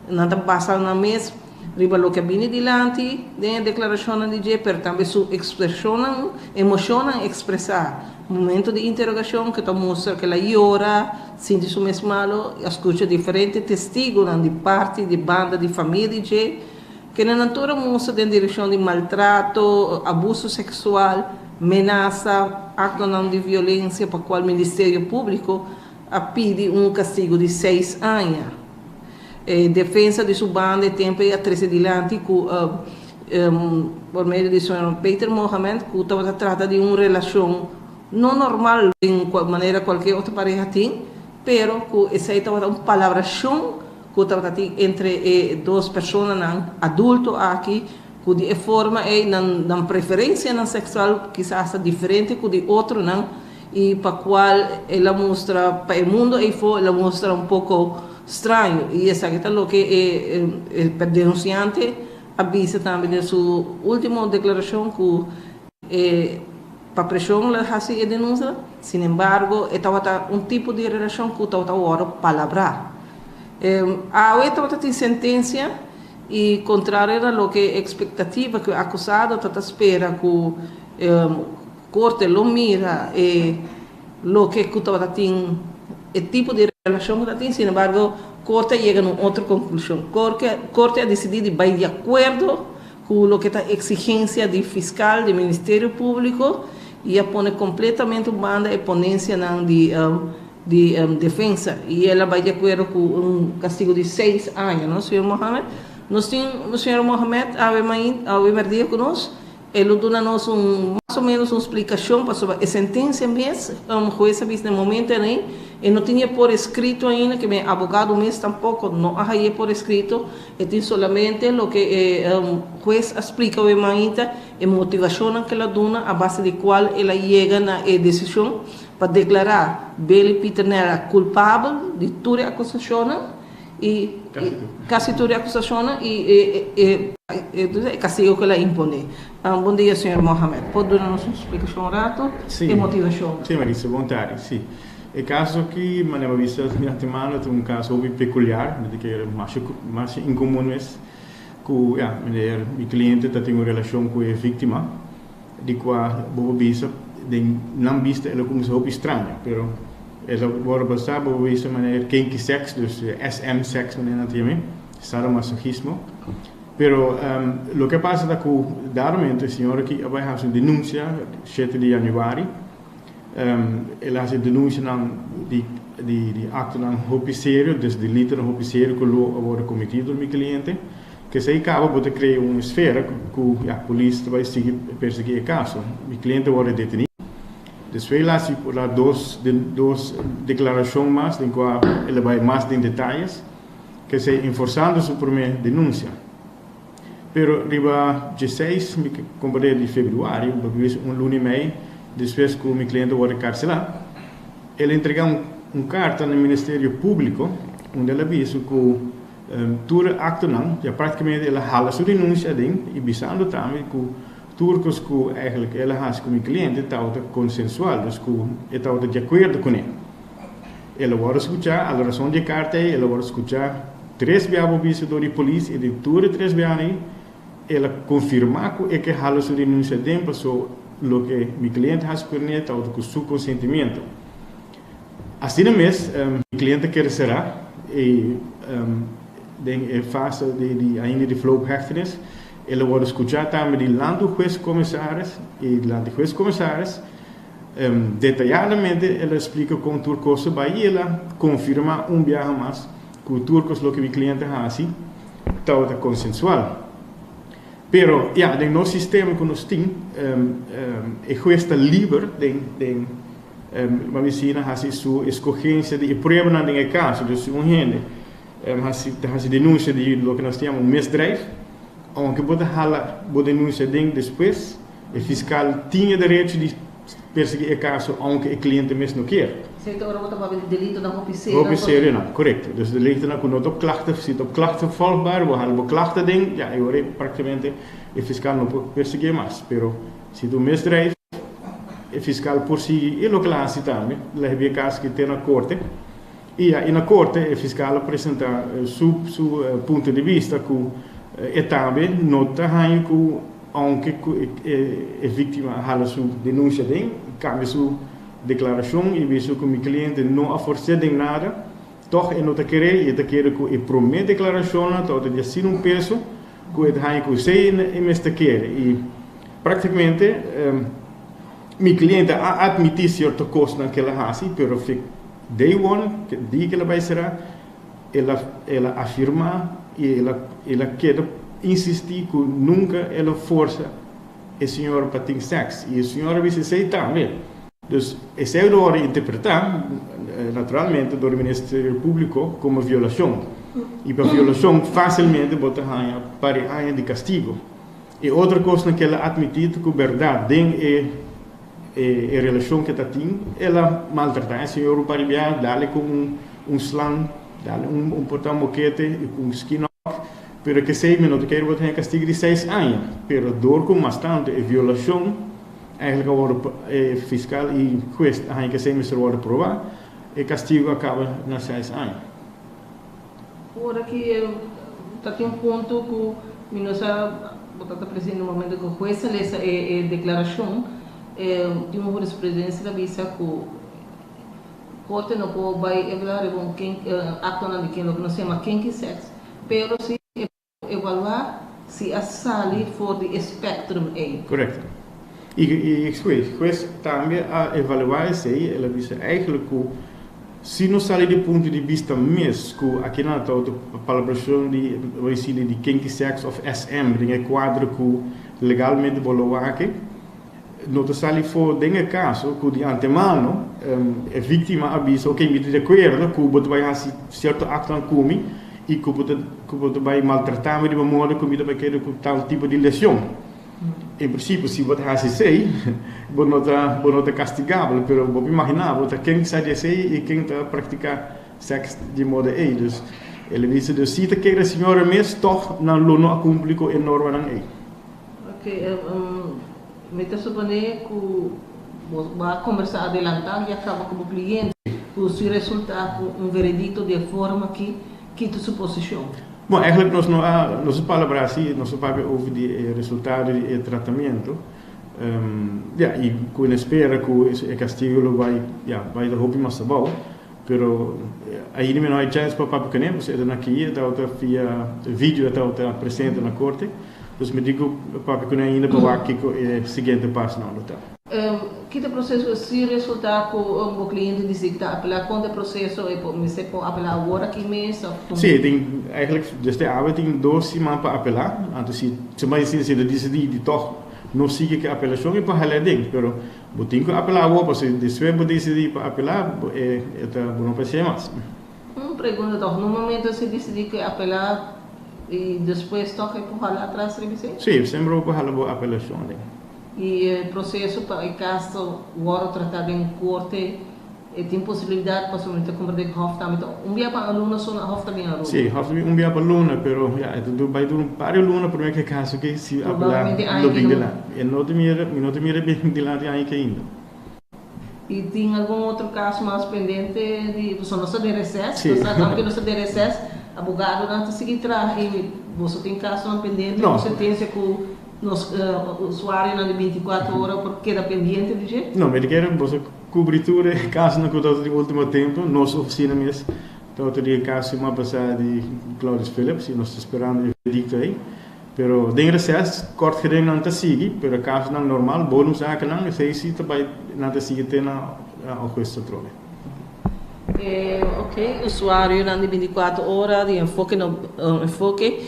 nan ta basa nan mes riba loke a bini dilanti den e deklarashonnan di dje, pero tambe su ekspreshonnan, emoshonnan ekspresá momento di interogashon ku ta mustra ku el a yora, sinti su mes malu, a skucha diferente testigunan di parti di banda di famia di dje, Kende tur a mustra den direkshon di maltrato, abuso seksual, menasa, aktonan di violensia pa kual Ministerio Públiko a pidi un kastigu di seis aña. E defensa di su banda e tempu ei a trese dilanti ku por medio di señor Peter Mohamed ku tabata trata di un relashon no normal den manera kualke otro pareha tin, pero ku esei tabata un palabrashon ku tabata tin entre e dos personanan adulto aki, ku di e forma ei nan nan preferensianan seksual kisas ta diferente ku di otronan i pa kual el a mustra pa e mundo eifó el a mustra un poko straño i esaki ta loke e e denunsiante a bisa tambe den su ultimo deklarashon ku e Pa preshon lo hasi e denunsia, sinembargo e tabata un tipo di relashon ku tabata wòrdu palabrá. Awe tabata tin sentensia i kontrario na loke e ekspektativa ku e akusado ta ta spera ku korte lo mira e loke ku tabata tin e tipo di relashon ku ta tin, sinembargo korte a yega na un otro konklushon. Korte a disidí di bai di akuerdo Ku loke ta eksigensia di fiskal di Ministerio Públiko i a pone kompletamente un banda e ponensianan di di defensa i el a bai di akuerdo ku un kastigu di seis aña, no señor Mohamed? Nos tin señor Mohamed awe mainta awe mèrdia ku nos, e lo duna nos un mas o ménos un splikashon pasobra e sentensia mes hues a bisa na e momento ei e no tenia por eskrito ainda ke mi abogado mes tampoko no a haye por eskrito. E tin solamente loke e hues a splica awe mainta, e motivacionnan cu el a duna a base di cual el a yega na e decision pa declara Billy Pieternella culpabel di tur e acusacionnan y casi tur e acusacionnan y e castigo cu el a impone. Bon dia señor Mohamed, por duna nos un splicacion un rato e motivacionnan? Si, Marisa, bon tardi. Si. E kaso aki, manera bo a bisa di antemano, ta un kaso hopi pekuliar, mi ta kere masha masha inkomun mes, ku ya, meneer, mi kliente ta tin un relashon ku e víktima, di kua bo por bisa den nan bista el a kuminsá hopi straño, pero el a wòrdu basá, bo por bisa manera kinky sex, dus SM sex manera nan ta yam'é, sadomasochismo. Pero loke a pasa ta ku dado momento e señor aki a bai hasi un denunsia shete di yanüari, El a hasi denuncianan di di actonan hopi serio, dus delitonan hopi serio cu lo a wordo cometi door mi cliente. Kesey caba bo ta crea un esfera cu ya polis ta bay sigui persegui e caso. Mi cliente a wordo deteni. Despues el a hasi por la dos dos declaracion mas den cua el a bay mas den detayes, kesey enforzando su prome denuncia. Pero riba dieseis, mi komprendé di februario, bo bisa un luna i mei despues ku mi kliente wòrdu karselá, el a entregá un karta na Ministerio Públiko unda el a bisa ku tur e aktonan, ya práktikamente el a hala su denunsia aden i bisando tambe ku tur kos ku eigentlik el a hasi ku mi kliente tabata konsensual, dus ku e tabata di akuerdo kuné. El a wòrdu skuchá, a la rason di e karta ei, el a wòrdu skuchá tres biaha bo bisa dor di polis i di tur e tres biaha ei el a konfirmá ku e ke hala su denunsia den paso loke mi kliente hasi ku Rene tabata ku su konsentimiento. Asina mes mi kliente a kere será i den e fase di ainda di vloophechtenis el a wòrdu skuchá tambe dilanti hues komisaris i dilanti hues komisaris Detayadamente el a splika kon tur kos ta bai i el a konfirmá un biaha mas ku tur kos loke mi kliente hasi tabata konsensual. Pero ya, den nos sistema ku nos tin, e hues ta liber den den ban bisa na hasi su eskogensia di e pruebanan den e kaso. Dus si un hende hasi ta hasi denunsia di loke nos ta yama un misdrijf, ounke bo ta hala bo denunsia den despues, E fiskal tin e derecho di persegui e caso aunke e cliente mes no kier. Esei ta ora bo ta papia di delitonan hopi serio. Hopi serionan, correcto. Dus delitonan cu no ta op klachten, si ta op klachten volgbaar, bo hala bo klachten den, ja, e ora ei practicamente e fiscal no por persiguié mas. Pero si ta un misdrijf, e fiscal por sigui e loke el a haci tambe, el a hiba e caso aki te na corte. Y ya, y na corte e fiscal a presenta su su punto di bista cu e tambe no ta haña cu aunke cu e e victima a hala su denuncia den, cambia su declaracion y bisa cu mi cliente no a forcé den nada, toch e no ta kere y e ta kere cu e prome declaracionnan tabata di asina un peso cu e ta haña cu esey e mester kere y practicamente mi cliente a admiti cierto cosnan cu el a haci pero Day one, ke dia ke el a bai será, el a el a afirmá i el a el a keda insistí ku nunka el a forsa e señora pa tin sèks. I e señora a bisa esei tambe. Dus esei lo wòrdu interpretá naturalmente dor di Ministerio Públiko komo violashon. I pa violashon fásilmente bo ta haña par di aña di kastigu. E otro kosnan ke el a atmití ta ku bèrdat den e E relacion ke ta tin, el a maltrata e señor un par di biaha, dale cu un un slang, dale un un porta mokete y cu un skinok, pero kesey mi no ta kere bo ta haña castigo di seis aña, pero door cu mas tanto e violacion eigenlijk a wordo e fiscal y hues a haña kesey mester wordo proba, e castigo a caba na seis aña. Ora ki ta tin un punto ku mi no sa bo ta ta presente na momento ku hues a lesa e deklarashon, tin un hurisprudensia ta bisa ku korte no por bai evaluá riba un aktonan di ken loke nos yama kinky sex, pero si e por evaluá si a sali for di e spectrum ei. Korekto. I i hues tambe a evaluá esei, el a bisa eigenlijk ku Si nos sali di punto di bista mes ku akinan ta otro palabrashon di oisili di kinky sex of SM den e kuadro ku legalmente bo lo wak, no ta sali for den e kaso ku di antemano e víktima a bisa ok mi ta di akuerdo ku bo ta bai hasi sierto aktonan ku mi i ku bo ta ku bo ta bai maltratá mi riba modo ku mi ta bai keda ku tal tipo di lesion. En prinsipio si bo ta hasi esei bo no ta bo no ta kastigabel, pero bo por imaginá bo ta ken sa di esei i ken ta praktiká sèks di moda ei. Dus el a bisa dus si ta kere señora mes tòg nan lo no a kumpli ku e normanan ei. Ok, mi ta suponé ku bo a kombersá adelantá ya kaba ku bo kliente ku si resultá ku un veredikto di e forma aki Ki ta su posishon? Bon, eigenlijk nos no a, nos a palabrá si, nos a papia over di e resultado di e tratamiento. Ya, i ku en espera ku e kastigo lo bai, ya, bai ta hopi mas abou. Pero ainda mi no hay chèns pa papia kuné, pasobra e ta na aki, e tabata via video e tabata presente na korte. Dus mi tin ku papia kuné ainda pa wak kiko e siguiente pasonan lo ta. Ki ta proseso si resulta ku bo kliente disidi ta apelá? Kon ta e proseso? E por mester por apelá awor aki mes òf kon? Sí, tin eigenlijk desde awe tin dos siman pa apelá. Anto si si bai si ta disidí di tòg no sigui ku e apelashon e por hala aden. Pero bo tin ku apelá awor pasobra despues bo disidí pa apelá e ta bo no por hasié mas. Un pregunta tòg, na un momento si disidí ku e apelá i despues tòg e por hala atras riba esei? Sí, semper bo por hala bo apelashon aden. I e proseso pa e kaso wòrdu tratá den korte e tin posibilidat pasobra mi ta komprendé ku hòf tambe ta un bia pa luna so na hòf ta bin Aruba. Sí, hòf ta bin un bia pa luna pero ya e ta bai dura un par di luna promé ku e kaso ke si apelá lo bin dilanti. E no ta mira mi no ta mira bin dilanti aña ke ainda. I tin algun otro kaso mas pendente di pasobra nos ta den reses nos ta aunke nos ta den reses abogadonan ta sigui traha i boso tin kasonan pendente ku sentensia ku Nos usuarionan di binticuatro ora por keda pendiente di dje? No, mi ta kere boso cubri tur e casonan cu tabata di ultimo tempo. Nos oficina mes tabata di e caso siman pasa di Claudius Phillips y nos ta sperando e veredicto ey. Pero den reces, kort gedingnan ta sigui, pero e casonan normal, bodemzakennan, esey si ta bay, nan ta sigui te na augustus atrobe. Ok, usuarionan di binticuatro ora di Enfoke no Enfoke,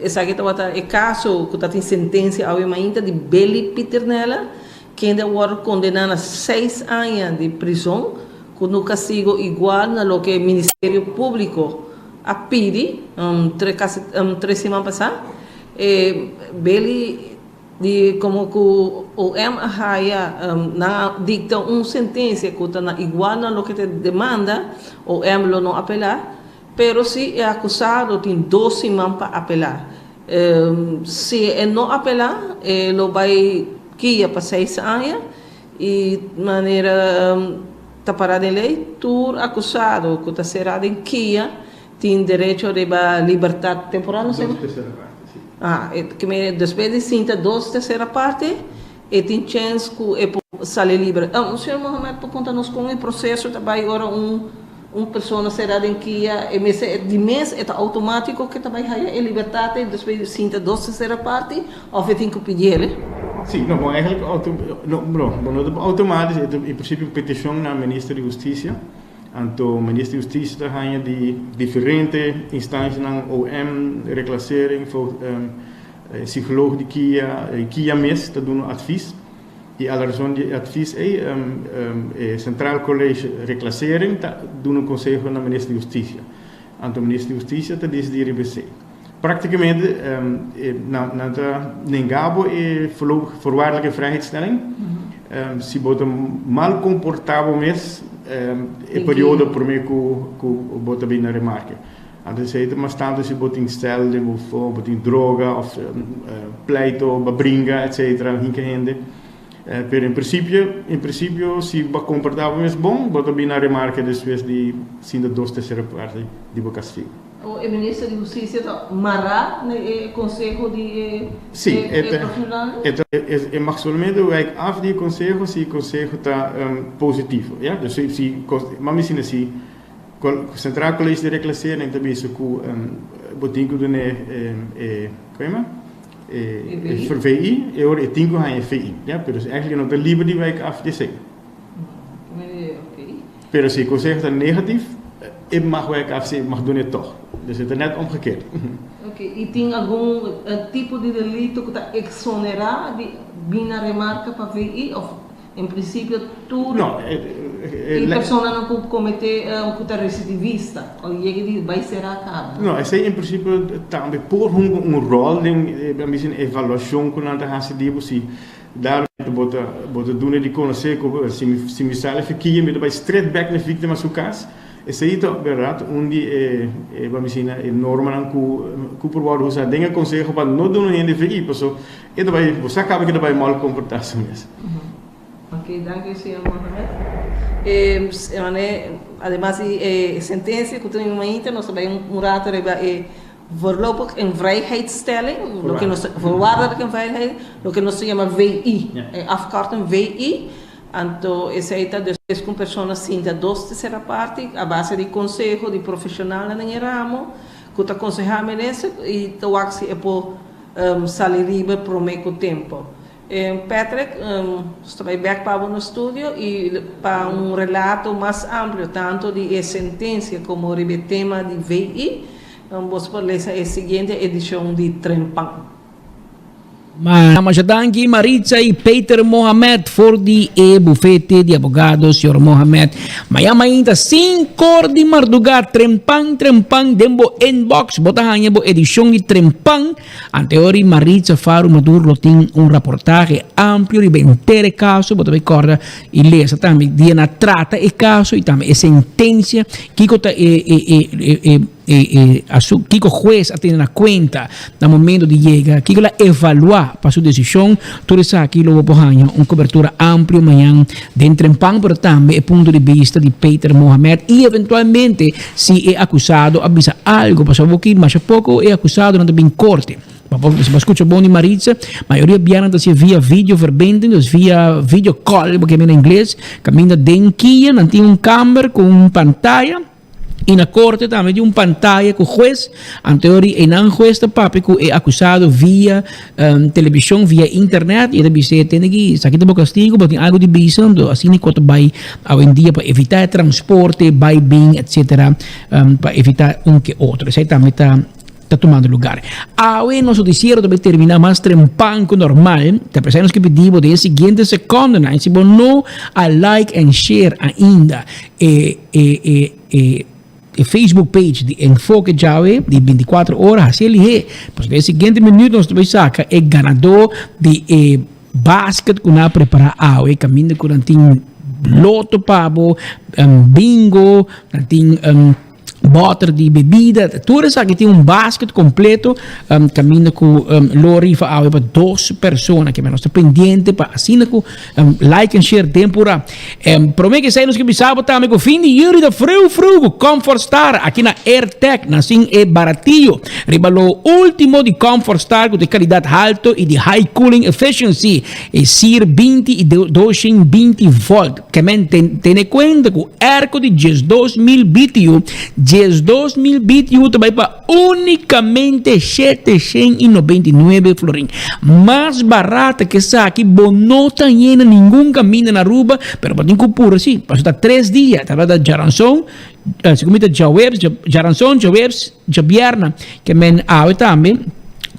esaki tabata e caso cu ta tin sentencia awe mainta di Billy Pieternella, kende a worde condena na seis aña di prison cu no castigo igual na loke Ministerio Publico a pidi casi tres siman pasa. Billy. Di como cu OM a haya nan a dicta un sentencia cu ta na igual na loke ta demanda, OM lo no apela, pero si e acusado tin dos siman pa apela. Si e no apela e lo bay kia pa seis aña y manera ta para den ley tur acusado cu ta cera den kia Tin derecho riba libertad temporal, no Dos tercera parte, si. Ah, e ke me despues di sinta dos tercera parte, e tin chens ku e por sali liber. Ah, señor Mohamed por konta nos kon e proseso ta bai ora un un persona sera den kia, e mester di mes e ta outomatiko ke ta bai haya e libertad ei despues di sinta dos tercera parti of e tin ku pidiel? Si, no, bon eigenlijk auto, no, no, bon no ta outomatisch, e ta in principio un peticion na Minister di Husticia. Anto Minister di Hustisia ta haña di diferente instancianan, OM, reclassering, psicoloog di kia, e kia mes ta duna advies. Y a la razon di e advies ey, e Centraal College Reclassering ta duna un conseho na Minister di Hustisia. Anto Minister di Hustisia ta dicidi riba esey. Practicamente nan ta nenga bo e voorwaardelijke vrijheidstelling. Si bo ta mal comporta bo mes e periodo prome cu bo ta bin na remarke. Anto esey ta mas tanto si bo tin stel den bo fo, bo tin droga of pleito, bo a bringa etcetera, hinca hende. Pero en principio, en principio si bo a comporta bo mes bon, bo ta bin na remarke despues di sinta dos tercera parte di bo castigo. O e minister di hustisia ta mará na e konseho di e Sí, e ta, profeshonalnan? e ta, e mag solamente wijk af di e konseho si e konseho ta positivo, ya. Dus si, si, mami asina si Centraal College di Reclassering ta bisa ku bo tin ku duna e, e, kon yama? E VI, e ora e tin ku haña e VI, ya. Pero eigenlijk e no ta liber di wijk af di esei. Pero si e conseho ta negatief, e mag wijk af si e mag duna e tog. Dus e ta net omgekeerd. Ok, y tin algun tipo di delito cu ta exonera di bin na remarca pa VI of en principio tur No, e personanan cu comete cu ta recidivista of yega di bay cera caba? No, esey en principio tambe por hunga un rol den evaluacion cu nan ta haci di bo si Daarom bo ta bo ta duna di konosé ku si mi si mi sali fekia mi ta bai straight back na víktima su kas. Esei ta bèrdat un di e e bo a mishina e normanan ku ku por wòrdu usá den e konseho pa no duna hende VI paso e ta bai bo sa kaba ke ta bai mal komportá su mes. Ok, danki señor Mohamed. E ademas di e sentensia ku tin mainta nos ta bai un rato riba e Voorlopig in vrijheidstelling, loke nos ta, voorwaardelijk in vrijheid, loke nos ta yama VI, e afkorting VI, anto esei ta despues ku un persona sinta dos tersera parti a base di konseho di profeshonalnan den e ramo ku ta konsehá minister i ta wak si e por sali riba promé ku tempu. Patrick, nos ta bai bek pa bo na studio y pa un relato mas amplio tanto di e sentencia como riba e tema di VI, bos por lesa e siguiente edicion di Trempan. Masha danki Maritza y Peter Mohamed for di e bufete di abogado señor Mohamed. Maya mainta sinkor di marduga Trempan Trempan den bo inbox bo ta haña bo edicion di Trempan. Anteori Maritza Faro Madur lo tin un raportahe amplio riba henter e kaso, bo ta bay kòrda i lesa tambe dia nan a trata e kaso i tambe e sentensia, kiko ta e e e e e e e asu kiko hues a tene na kuenta na momento di yega, kiko el a evaluá pa su desishon, tur esaki lo bo por haña un kobertura amplio mañan den Trempan, pero tambe e punto di bista di Peter Mohamed i eventualmente Si e akusado a bisa algo, pasobra bo ki masha poko e akusadonan ta bin korte. Pa bo, si bo skucha bon di Maritza, mayoria bianan ta hasié via videoverbinding, dus via video call, bo ke mira na ingles, kaminda den kia nan tin un kamber ku un pantaya, i na korte tambe tin un pantaya ku hues, anto ori einan hues ta papia ku e akusado via Televishon via internet i e ta bis'é tende ki esaki ta bo kastigu bo tin algu di bisa anto asina e kos ta bai awendia pa evitá e transporte bai bin etcetera pa evitá un ke otro esei tambe ta ta tumando lugar. Awe nos noticiero ta bai terminá mas trempan ku normal ta p'esei nos ke pidi bo den e siguiente sekondonan si bo no a like and share ainda e e e e. e Facebook page di Enfoke djawe di 24 ora hasi e lihé. Pasobra e siguiente minuut nos ta bai saka e ganadó di e basket ku nan a prepará awe kaminda ku nan tin loto pa bo, bingo, nan tin Boter di bebida, tur esaki tin un basket completo um, caminda cu um, lo rifa awe pa dos persona que nos ta pendiente pa asina cu um, like and share tempura. Um, prome que sai nos que bisabo tambe cu fin di juli da freu freu cu Comfort Star aki na AirTag na sin e baratillo. Riba lo ultimo di Comfort Star cu de calidad alto y di high cooling efficiency e SIR 20 y 220 volt. Ke men tene kuenta ku airco di 12000 BTU, 12000 BTU ta bai pa únikamente 799 florin. Mas barata ke esaki bo no ta haña na ningun kaminda na Aruba, pero bo tin ku pura si, pasobra ta tres dia, ta tabata djaranson, segun mi ta djaweps, djaranson, djaweps, Djabièrna ke men awe tambe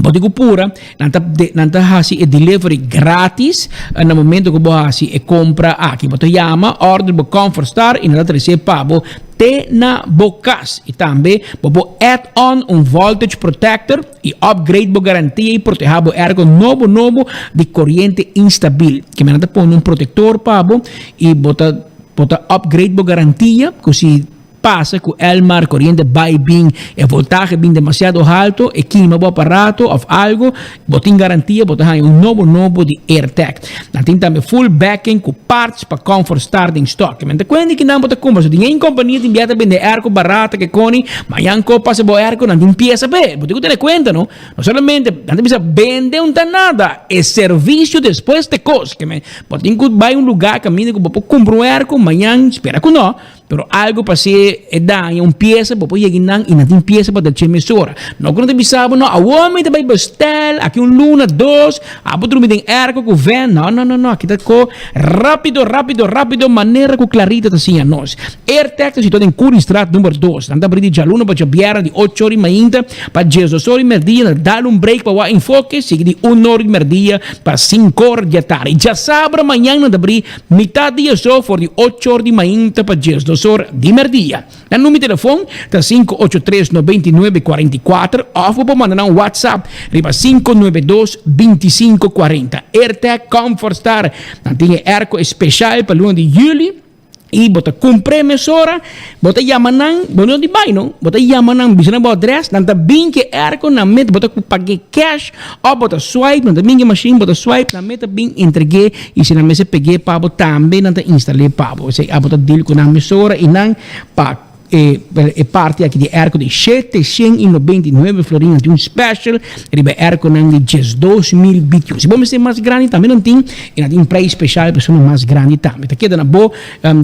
bo tin ku pura nan ta nan ta hasi e delivery gratis na momento ku bo hasi e kompra aki. Bo ta yama order bo Comfort Star i nan ta trese pa bo te na bo kas. I tambe bo por add on un voltage protector i upgrade bo garantia i proteha bo airco nobo nobo di koriente instabil. Ke men nan ta pone un protector pa bo i bo ta bo ta upgrade bo garantia ku si Pasa cu Elmar coriente bay bin e voltahe bin demasiado halto e kima bo aparato of algo bo tin garantia bo ta haña un nobo nobo di Airtec. Nan tin tambe full backing cu parts pa comfort star den stock. Men ta cuenta ki nan bo ta cumpra so tin een compania tin bia ta bende airco barata ke coni mañan ko pasa bo airco nan tin pieza pe bo tin cu tene cuenta no. No solamente nan ta bisa bende un ta nada e servicio despues te cos ke men bo tin cu bay un lugar caminda cu bo por cumpra un airco mañan spera cu no. Pero algo pa se e daña un pieza, bo por yega nan y nan tin pieza pa dal mesora. No cu nan ta bisa bo, no, awor mi ta bay bestel, aki un luna, dos, abo drumi den airco cu ven. No, no, no, no, aki ta co rapido, rapido, rapido, manera cu Clarita ta siña nos. Airtec ta situa den Curiestraat number dos. Nan ta abri di djaluna pa djabièrnè di ocho ora y mainta pa diesdos ora y merdia. Nan ta dal un break pa wak enfoke, sigui di un ora y merdia pa cinco ora di atardi. Djasabra mañan nan ta abri Mitad di esou for di ochor di mainta pa diesdosor di merdia. Nan number di telefon ta 583 99 44 of bo por manda nan WhatsApp riba 592 25 40. Airtec Comfort Star nan tin e airco especial pa luna di juli y bo ta cumpr'e mesora. Bo ta yama nan, bo no di bai no, bo ta yama nan bisa nan bo adres, nan ta bin ke airco nan met, bo ta pag'é cash of bo ta swipe, nan ta bin ke machine, bo ta swipe, nan met ta bin entreg'é y si nan mester peg'é pa bo tambe nan ta instal'é pa bo. Esei abo ta deal ku nan mesora y nan pa e e parti aki di airco di 799 florin nan tin un special riba e airconan di 12000 BTU. Si bo mester mas grandi tambe nan tin y nan tin un prijs special pa esunnan mas grandi tambe. Ta keda na bo.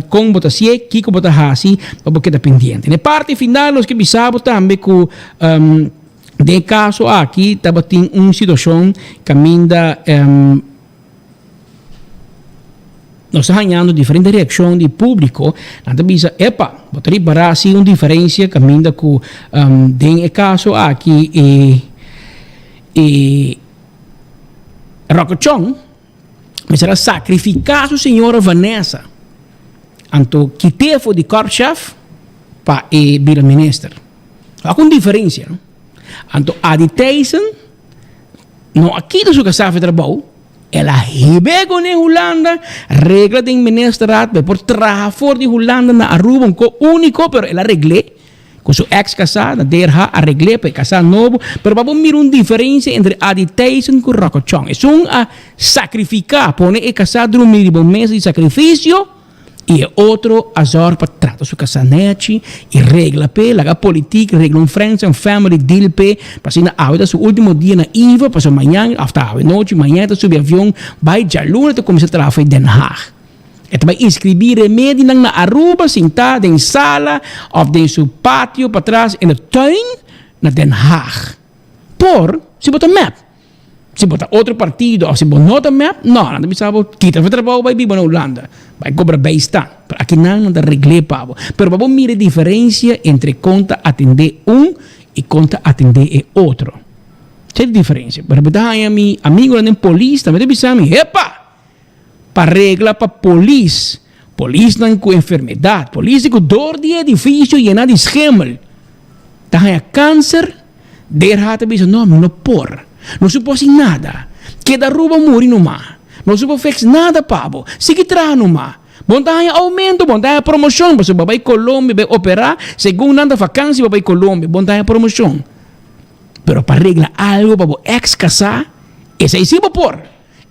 Kon bo ta hasié, kiko bo ta hasi pa bo keda pendiente. Na e parti final nos ke bisa bo tambe ku den e kaso aki tabatin un situashon kaminda nos ta hañando diferente reakshon di públiko. Nan ta bisa, epa, bo ta ripará si un diferensia kaminda ku den e kaso aki e e Rokochon Mester a sacrifica su señora Vanessa. Anto kite for di korpschef pa e bira minister. Wak un diferencia no. Anto Adi Thijssen no a kita su casá for trabou, el a hibe con e Hulanda, regla den ministerraad pa e por traha for di Hulanda na Aruba, un ko unico pero el a regl'é. Ku su ex kasá na DRH a regl'é pa e kasá nobo, pero pa bo mira un diferensia entre Adi Thijssen ku Rocco Chong. Esun a sakrifiká, pone e kasá drumí riba un mesa di sakrifisio i e otro a zòrg pa trata su kasá nèchi i regla p'e, laga politik regla un friends and family deal p'e, pa asina awe ta su último dia na Ivo, pasobra mañan òf ta awe nochi, mañan e ta subi avion bai djaluna e ta kuminsá traha for Den Haag. E ta bai inscribí remedinan na Aruba sintá den sala of den su patio patras in de tuin na Den Haag. Por si bo ta mep. Si bo ta otro partido of si bo no ta mep, no, nan ta bisa bo kita for trabou bai biba na Hulanda, bai cobra bijstand. Pero aki nan nan ta regl'é pa bo. Pero pa bo mira e diferencia entre con ta atendé un y con ta atendé e otro. Esei ta e diferencia. Pero bo ta haña mi amigonan den polis tambe ta bisa mi, Hepa! Pa regla pa polis Polisnan ku enfermedat, polis ku dor di edifisio yena di schimmel ta haña kanser, DRH ta bisa no mi no por, no su por hasi nada, keda Aruba muri numa, no su por fix nada pa bo, sigui traha numa, bo no ta haña oumento, bo no ta haña promoshon, pasobra bo bai Colombia bai operá, segun nan ta vakansi bo bai Colombia, bo no ta haña promoshon. Pero pa regla algo pa bo ex kasá, esei si bo por,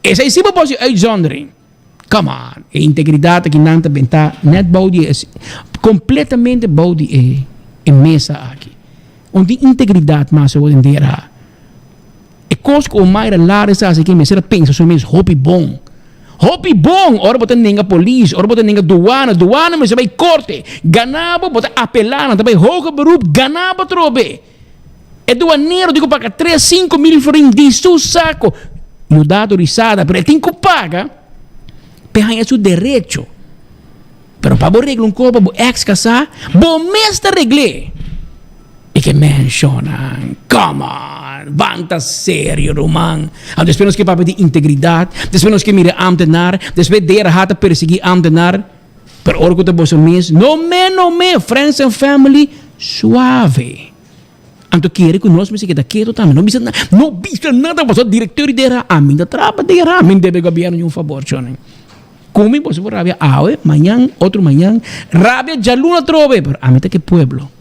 esei si bo por hasi uitzondering. Come on, e integridad aki nan ta benta net bou di e, completamente bou di e, e mesa aki. Un tin integridad mas awor den DRH. E cos cu Omaira Lares a haci aki mester a pensa su mes hopi bon. Hopi bon! Ora bo ta nenga polis, ora bo ta nenga douane, douane mester bay corte, gana bo, bo ta apela, nan ta bay hoger beroep, gana bo atrobe. E duanero tin ku paga tres 5000 florin di su sako. Yudado risada, pero e tin ku paga pa e haña su derecho. Pero pa bo regla un kopa bo ex kasá, bo mes ta regl'é. E ke menshonan, come on, ban ta serio ruman. Anto despues nos ke papia di integridat, despues nos ke mira ambtenaar, despues DRH ta persiguí ambtenaar. Pero ora ku ta boso mes, no me, no me, friends and family, suave. Anto kere ku nos mester keda ketu tambe, no bisa nada, no bisa nada pasobra direkteur di DRH, ami ta traha pa DRH, mi no debe gobièrnu niun fabor chone. Ku mi boso por rabia awe, mañan, otro mañan, rabia djaluna atrobe, pero ami ta ke pueblo.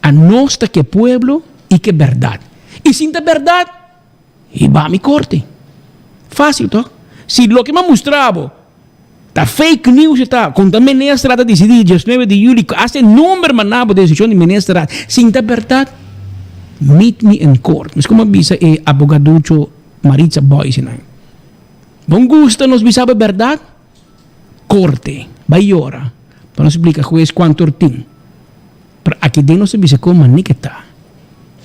Anos ta ke pueblo i ke bèrdat. I sin ta bèrdat, Hiba mi korte. Fácil toch? Si loke mi a mustra bo ta fake news e ta, kon ta ministerraad a disidí diesnuebe di juli, hasta e nomber manda bo desishon di ministerraad, sin ta bèrdat, meet me in court. Mes komo a bisa e abogaducho Maritza Boyce nan. Bon gusta nos bisa bo e bèrdat? Korte. Bai yora pa nos splika hues kuantu or tin. Pero aki den nos ta bisa kon manik e ta.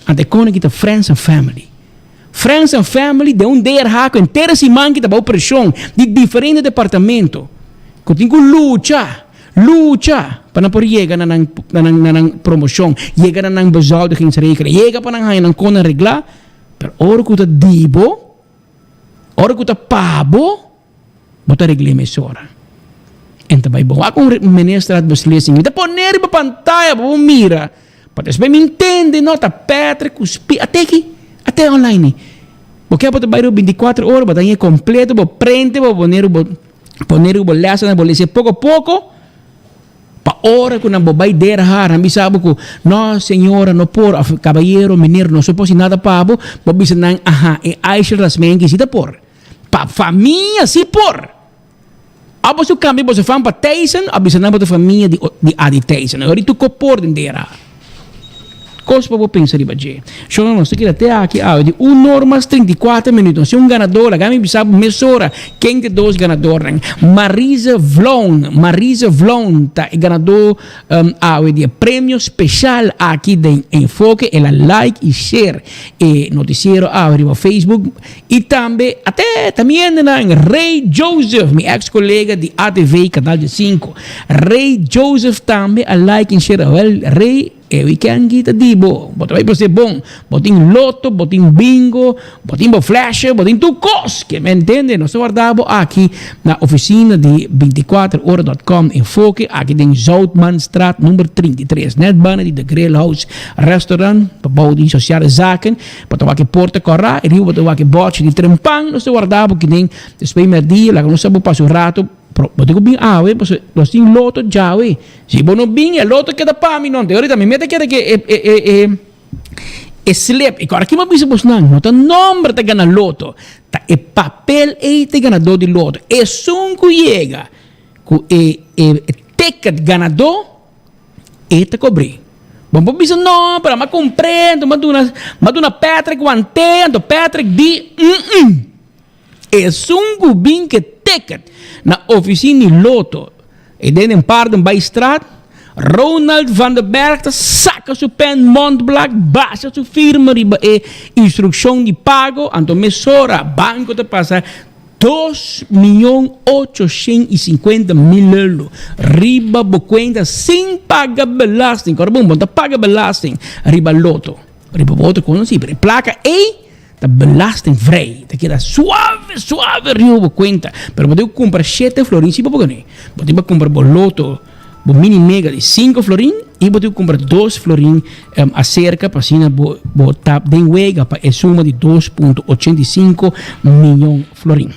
Anta e kone ki ta friends and family. Friends and family den un DRH ku henter e siman ki ta bou preshon di diferente departamento ku tin ku lucha, lucha pa nan por yega na nan na nan na nan promoshon, yega na nan bezoldigingsregeling, yega pa nan haña nan konan reglá. Pero ora ku ta di bo, ora ku ta pa bo. Bo ta regl'é mesora. En ta bai bon. Wak un minister had beslissing. Mi ta pone riba pantaya pa bo mira. Pa despues mi intende no ta Patrick ku Spi. Ate aki. Ate online ni. Bo ke bo ta bai riba 24 ora bo ta hañ'é kompleto bo prente bo pone riba pone riba bo lèsnan bo les'é poko poko. Pa ora ku nan bo bai der har nan bisa bo ku no señora no por òf kabayero meneer no so por hasi nada pa bo. Bo bisa nan aha e Aishel Rasmijn ki si ta por. Pa famia si por. A boso cambia boso fam pa Tyson a bisa nan bo ta famia di di Adi Tyson. Ahora tu ko por den dera. Cos pa bo pensa riba dje. Shona nos ta keda te aki awe di un or mas 34 minuut. Nos tin un ganador. Laga mi bisa bo mesora ken ta e dos ganadornan. Marise Vloon. Marise Vloon ta e ganador awe di e premio special aki den Enfoke. El a like y share e noticiero awe riba Facebook. I tambe ate ta mi hendenan Ray Joseph, mi ex colega di ATV Canal 5. Ray Joseph tambe a like en share. Wel Ray, e weekend ki ta di bo. Bo ta bai pas'é bon. Bo tin loto, bo tin bingo, bo tin bo flasher, bo tin tur kos. Ke mi entende? Nos ta warda bo aki na oficina di 24ora dot com Enfoke aki den Zoutmanstraat number 33, net banda di The Grill House Restaurant, pa bou di Sociale Zaken. Bo ta wak e porta kòrá i riba bo ta wak e bòchi di trempan. Nos ta warda bo kinen despues mèrdia. Laga nos sa bo pasa un rato. Pero bo tin ku bin awe pasobra nos tin loto djawe. Si bo no bin e loto keda pa mi no. Anto orita mi meta keda ke e e e e e slip. I kòrda ki mi a bisa bosnan, no ta nòmber ta gana loto, ta e papel ei ta e ganadó di loto. Esun ku yega ku e e ticket ganadó. E ta kobr'é. Bo por bisa, No, pero m'a kumpr'é, anto m'a duna, m'a duna Patrick want'é, anto Patrick di, Mm-mm. Esun ku bin ke ticket na ofisina di Lotto, e den den Paardenbaaistraat, Ronald van der Berg ta saka su pen Montblanc, basha su firma riba e instrukshon di pago, anto mesora banko ta pasa Dos miyon ochoshen i sinkuenta mil euro riba bo kuenta sin paga belasting. Kòrda bon, bo no ta paga belasting riba loto. Riba bo otro kosnan si, pero e plaka ei Ta belastingvrij. Ta keda suave, suave riba bo cuenta. Pero bo tin cu cumpra shete florin si bo por gane. Bo tin pa cumpra bo loto, bo mini mega di cinco florin y bo tin cu cumpra dos florin acerca pa asina bo bo ta den wega pa e suma di 2.85 miyon florin.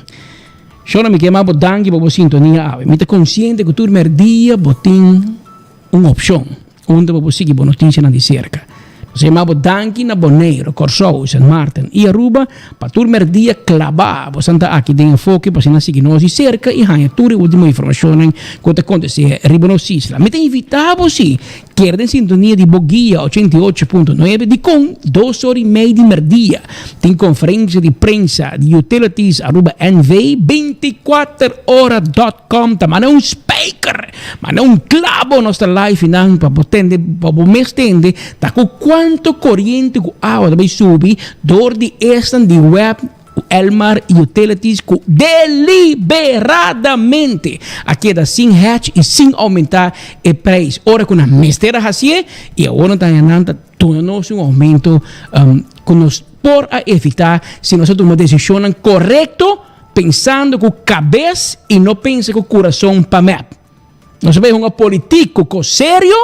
Shona mi ke yama bo danki pa bo sintonia awe. Mi ta consciente cu tur merdia bo tin un opcion. Unda bo por sigui bo noticianan di cerca. Nos a yama bo danki na Boneiro, Corsou, Sint Maarten y Aruba pa tur merdia claba bo santa aki den Enfoke pa asina sigui nos di cerca y haña tur e ultimo informacionnan cu ta acontece riba nos isla. Mi ta invita bo si keda den sintonia di bo guia 88.9 dicon dos ora y mei di merdia tin conferencia di prensa di Utilities Aruba NV 24 ora dot com ta manda un spijker. Manda un clabo nos ta live nan pa bo tende, pa bo mes tende ta cu cuanto coriente cu awa ta bay subi door di esnan di web cu Elmar Utilities cu deliberadamente a keda sin hedge y sin aumenta e prijs ora cu nan mester a hacié y awor nan ta haña nan ta duna nos un aumento cu nos por a evita si nos a tuma decisionnan corecto. Pensando cu cabes y no pensa cu curason pa mep. Nos a bay hunga politico co serio,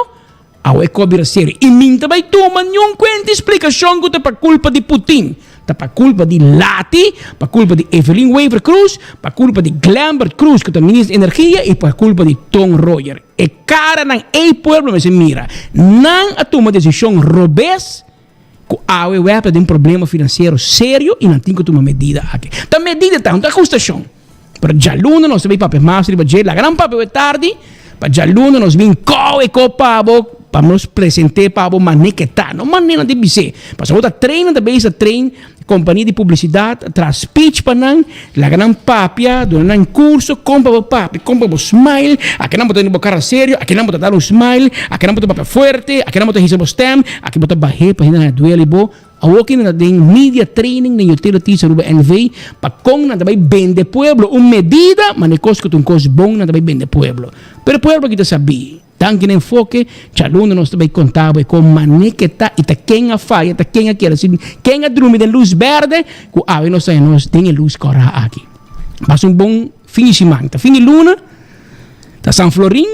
awe e co bira serio. Y min ta bay tuma niun cuenta y splicacion cu ta pa culpa di Putin. Ta pa culpa di Lati, pa culpa di Evelyn Wever Croes, pa culpa di Glenbert Croes cu ta minister di energia y pa culpa di Ton Royer. E caranan ey pueblo mester mira. Nan a tuma decision robes. Ku awe web ta den problema finansiero serio i nan tin ku tuma medida aki. Ta medida ta, no ta akustashon. Pero djaluna nos ta bin papia mas riba dje. Laga nan papia awe tardi, pa djaluna nos bin kou e kou pa bo, pa nos present'é pa bo manera ke ta. No manera nan ta bis'é. Pasobra bo ta train, nan ta bezig ta train kompania di publisidat, traha speech pa nan, laga nan papia, duna nan kurso kon pa bo papia, kon pa bo smile, akinan bo ta tene bo kara serio, akinan bo ta dal un smile, akinan bo ta papia fuerte, akinan bo ta hisa bo stem, aki bo ta bah'é pa hende nan a duel bo. Awor ki nan ta den media training den Utilities Aruba NV pa kon nan ta bai bende pueblo un medida, ma ne kos ku ta un kos bon nan ta bai bende pueblo. Pero pueblo aki ta sabí. Danki na enfoke, djaluna nos ta bay conta bo e con mane ke ta y ta ken a faya, ta ken a keda sin, ken a drumi den luz berde, cu awe nos ta haña nos den e luz cora aki. Pasa un bon fin di siman, ta fin di luna, ta San Florin,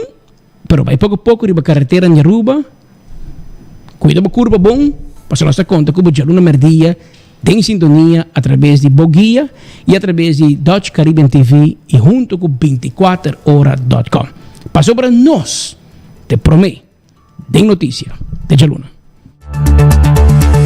pero bay poco poco riba carretera di Aruba, cuida bo curpa bon, pasobra nos ta conta cu bo djaluna merdia den sintonia a traves di bo guia y a traves di Dutch Caribbean TV y hunto cu 24ora.com. Pasobra nos te prome den noticia te djaluna.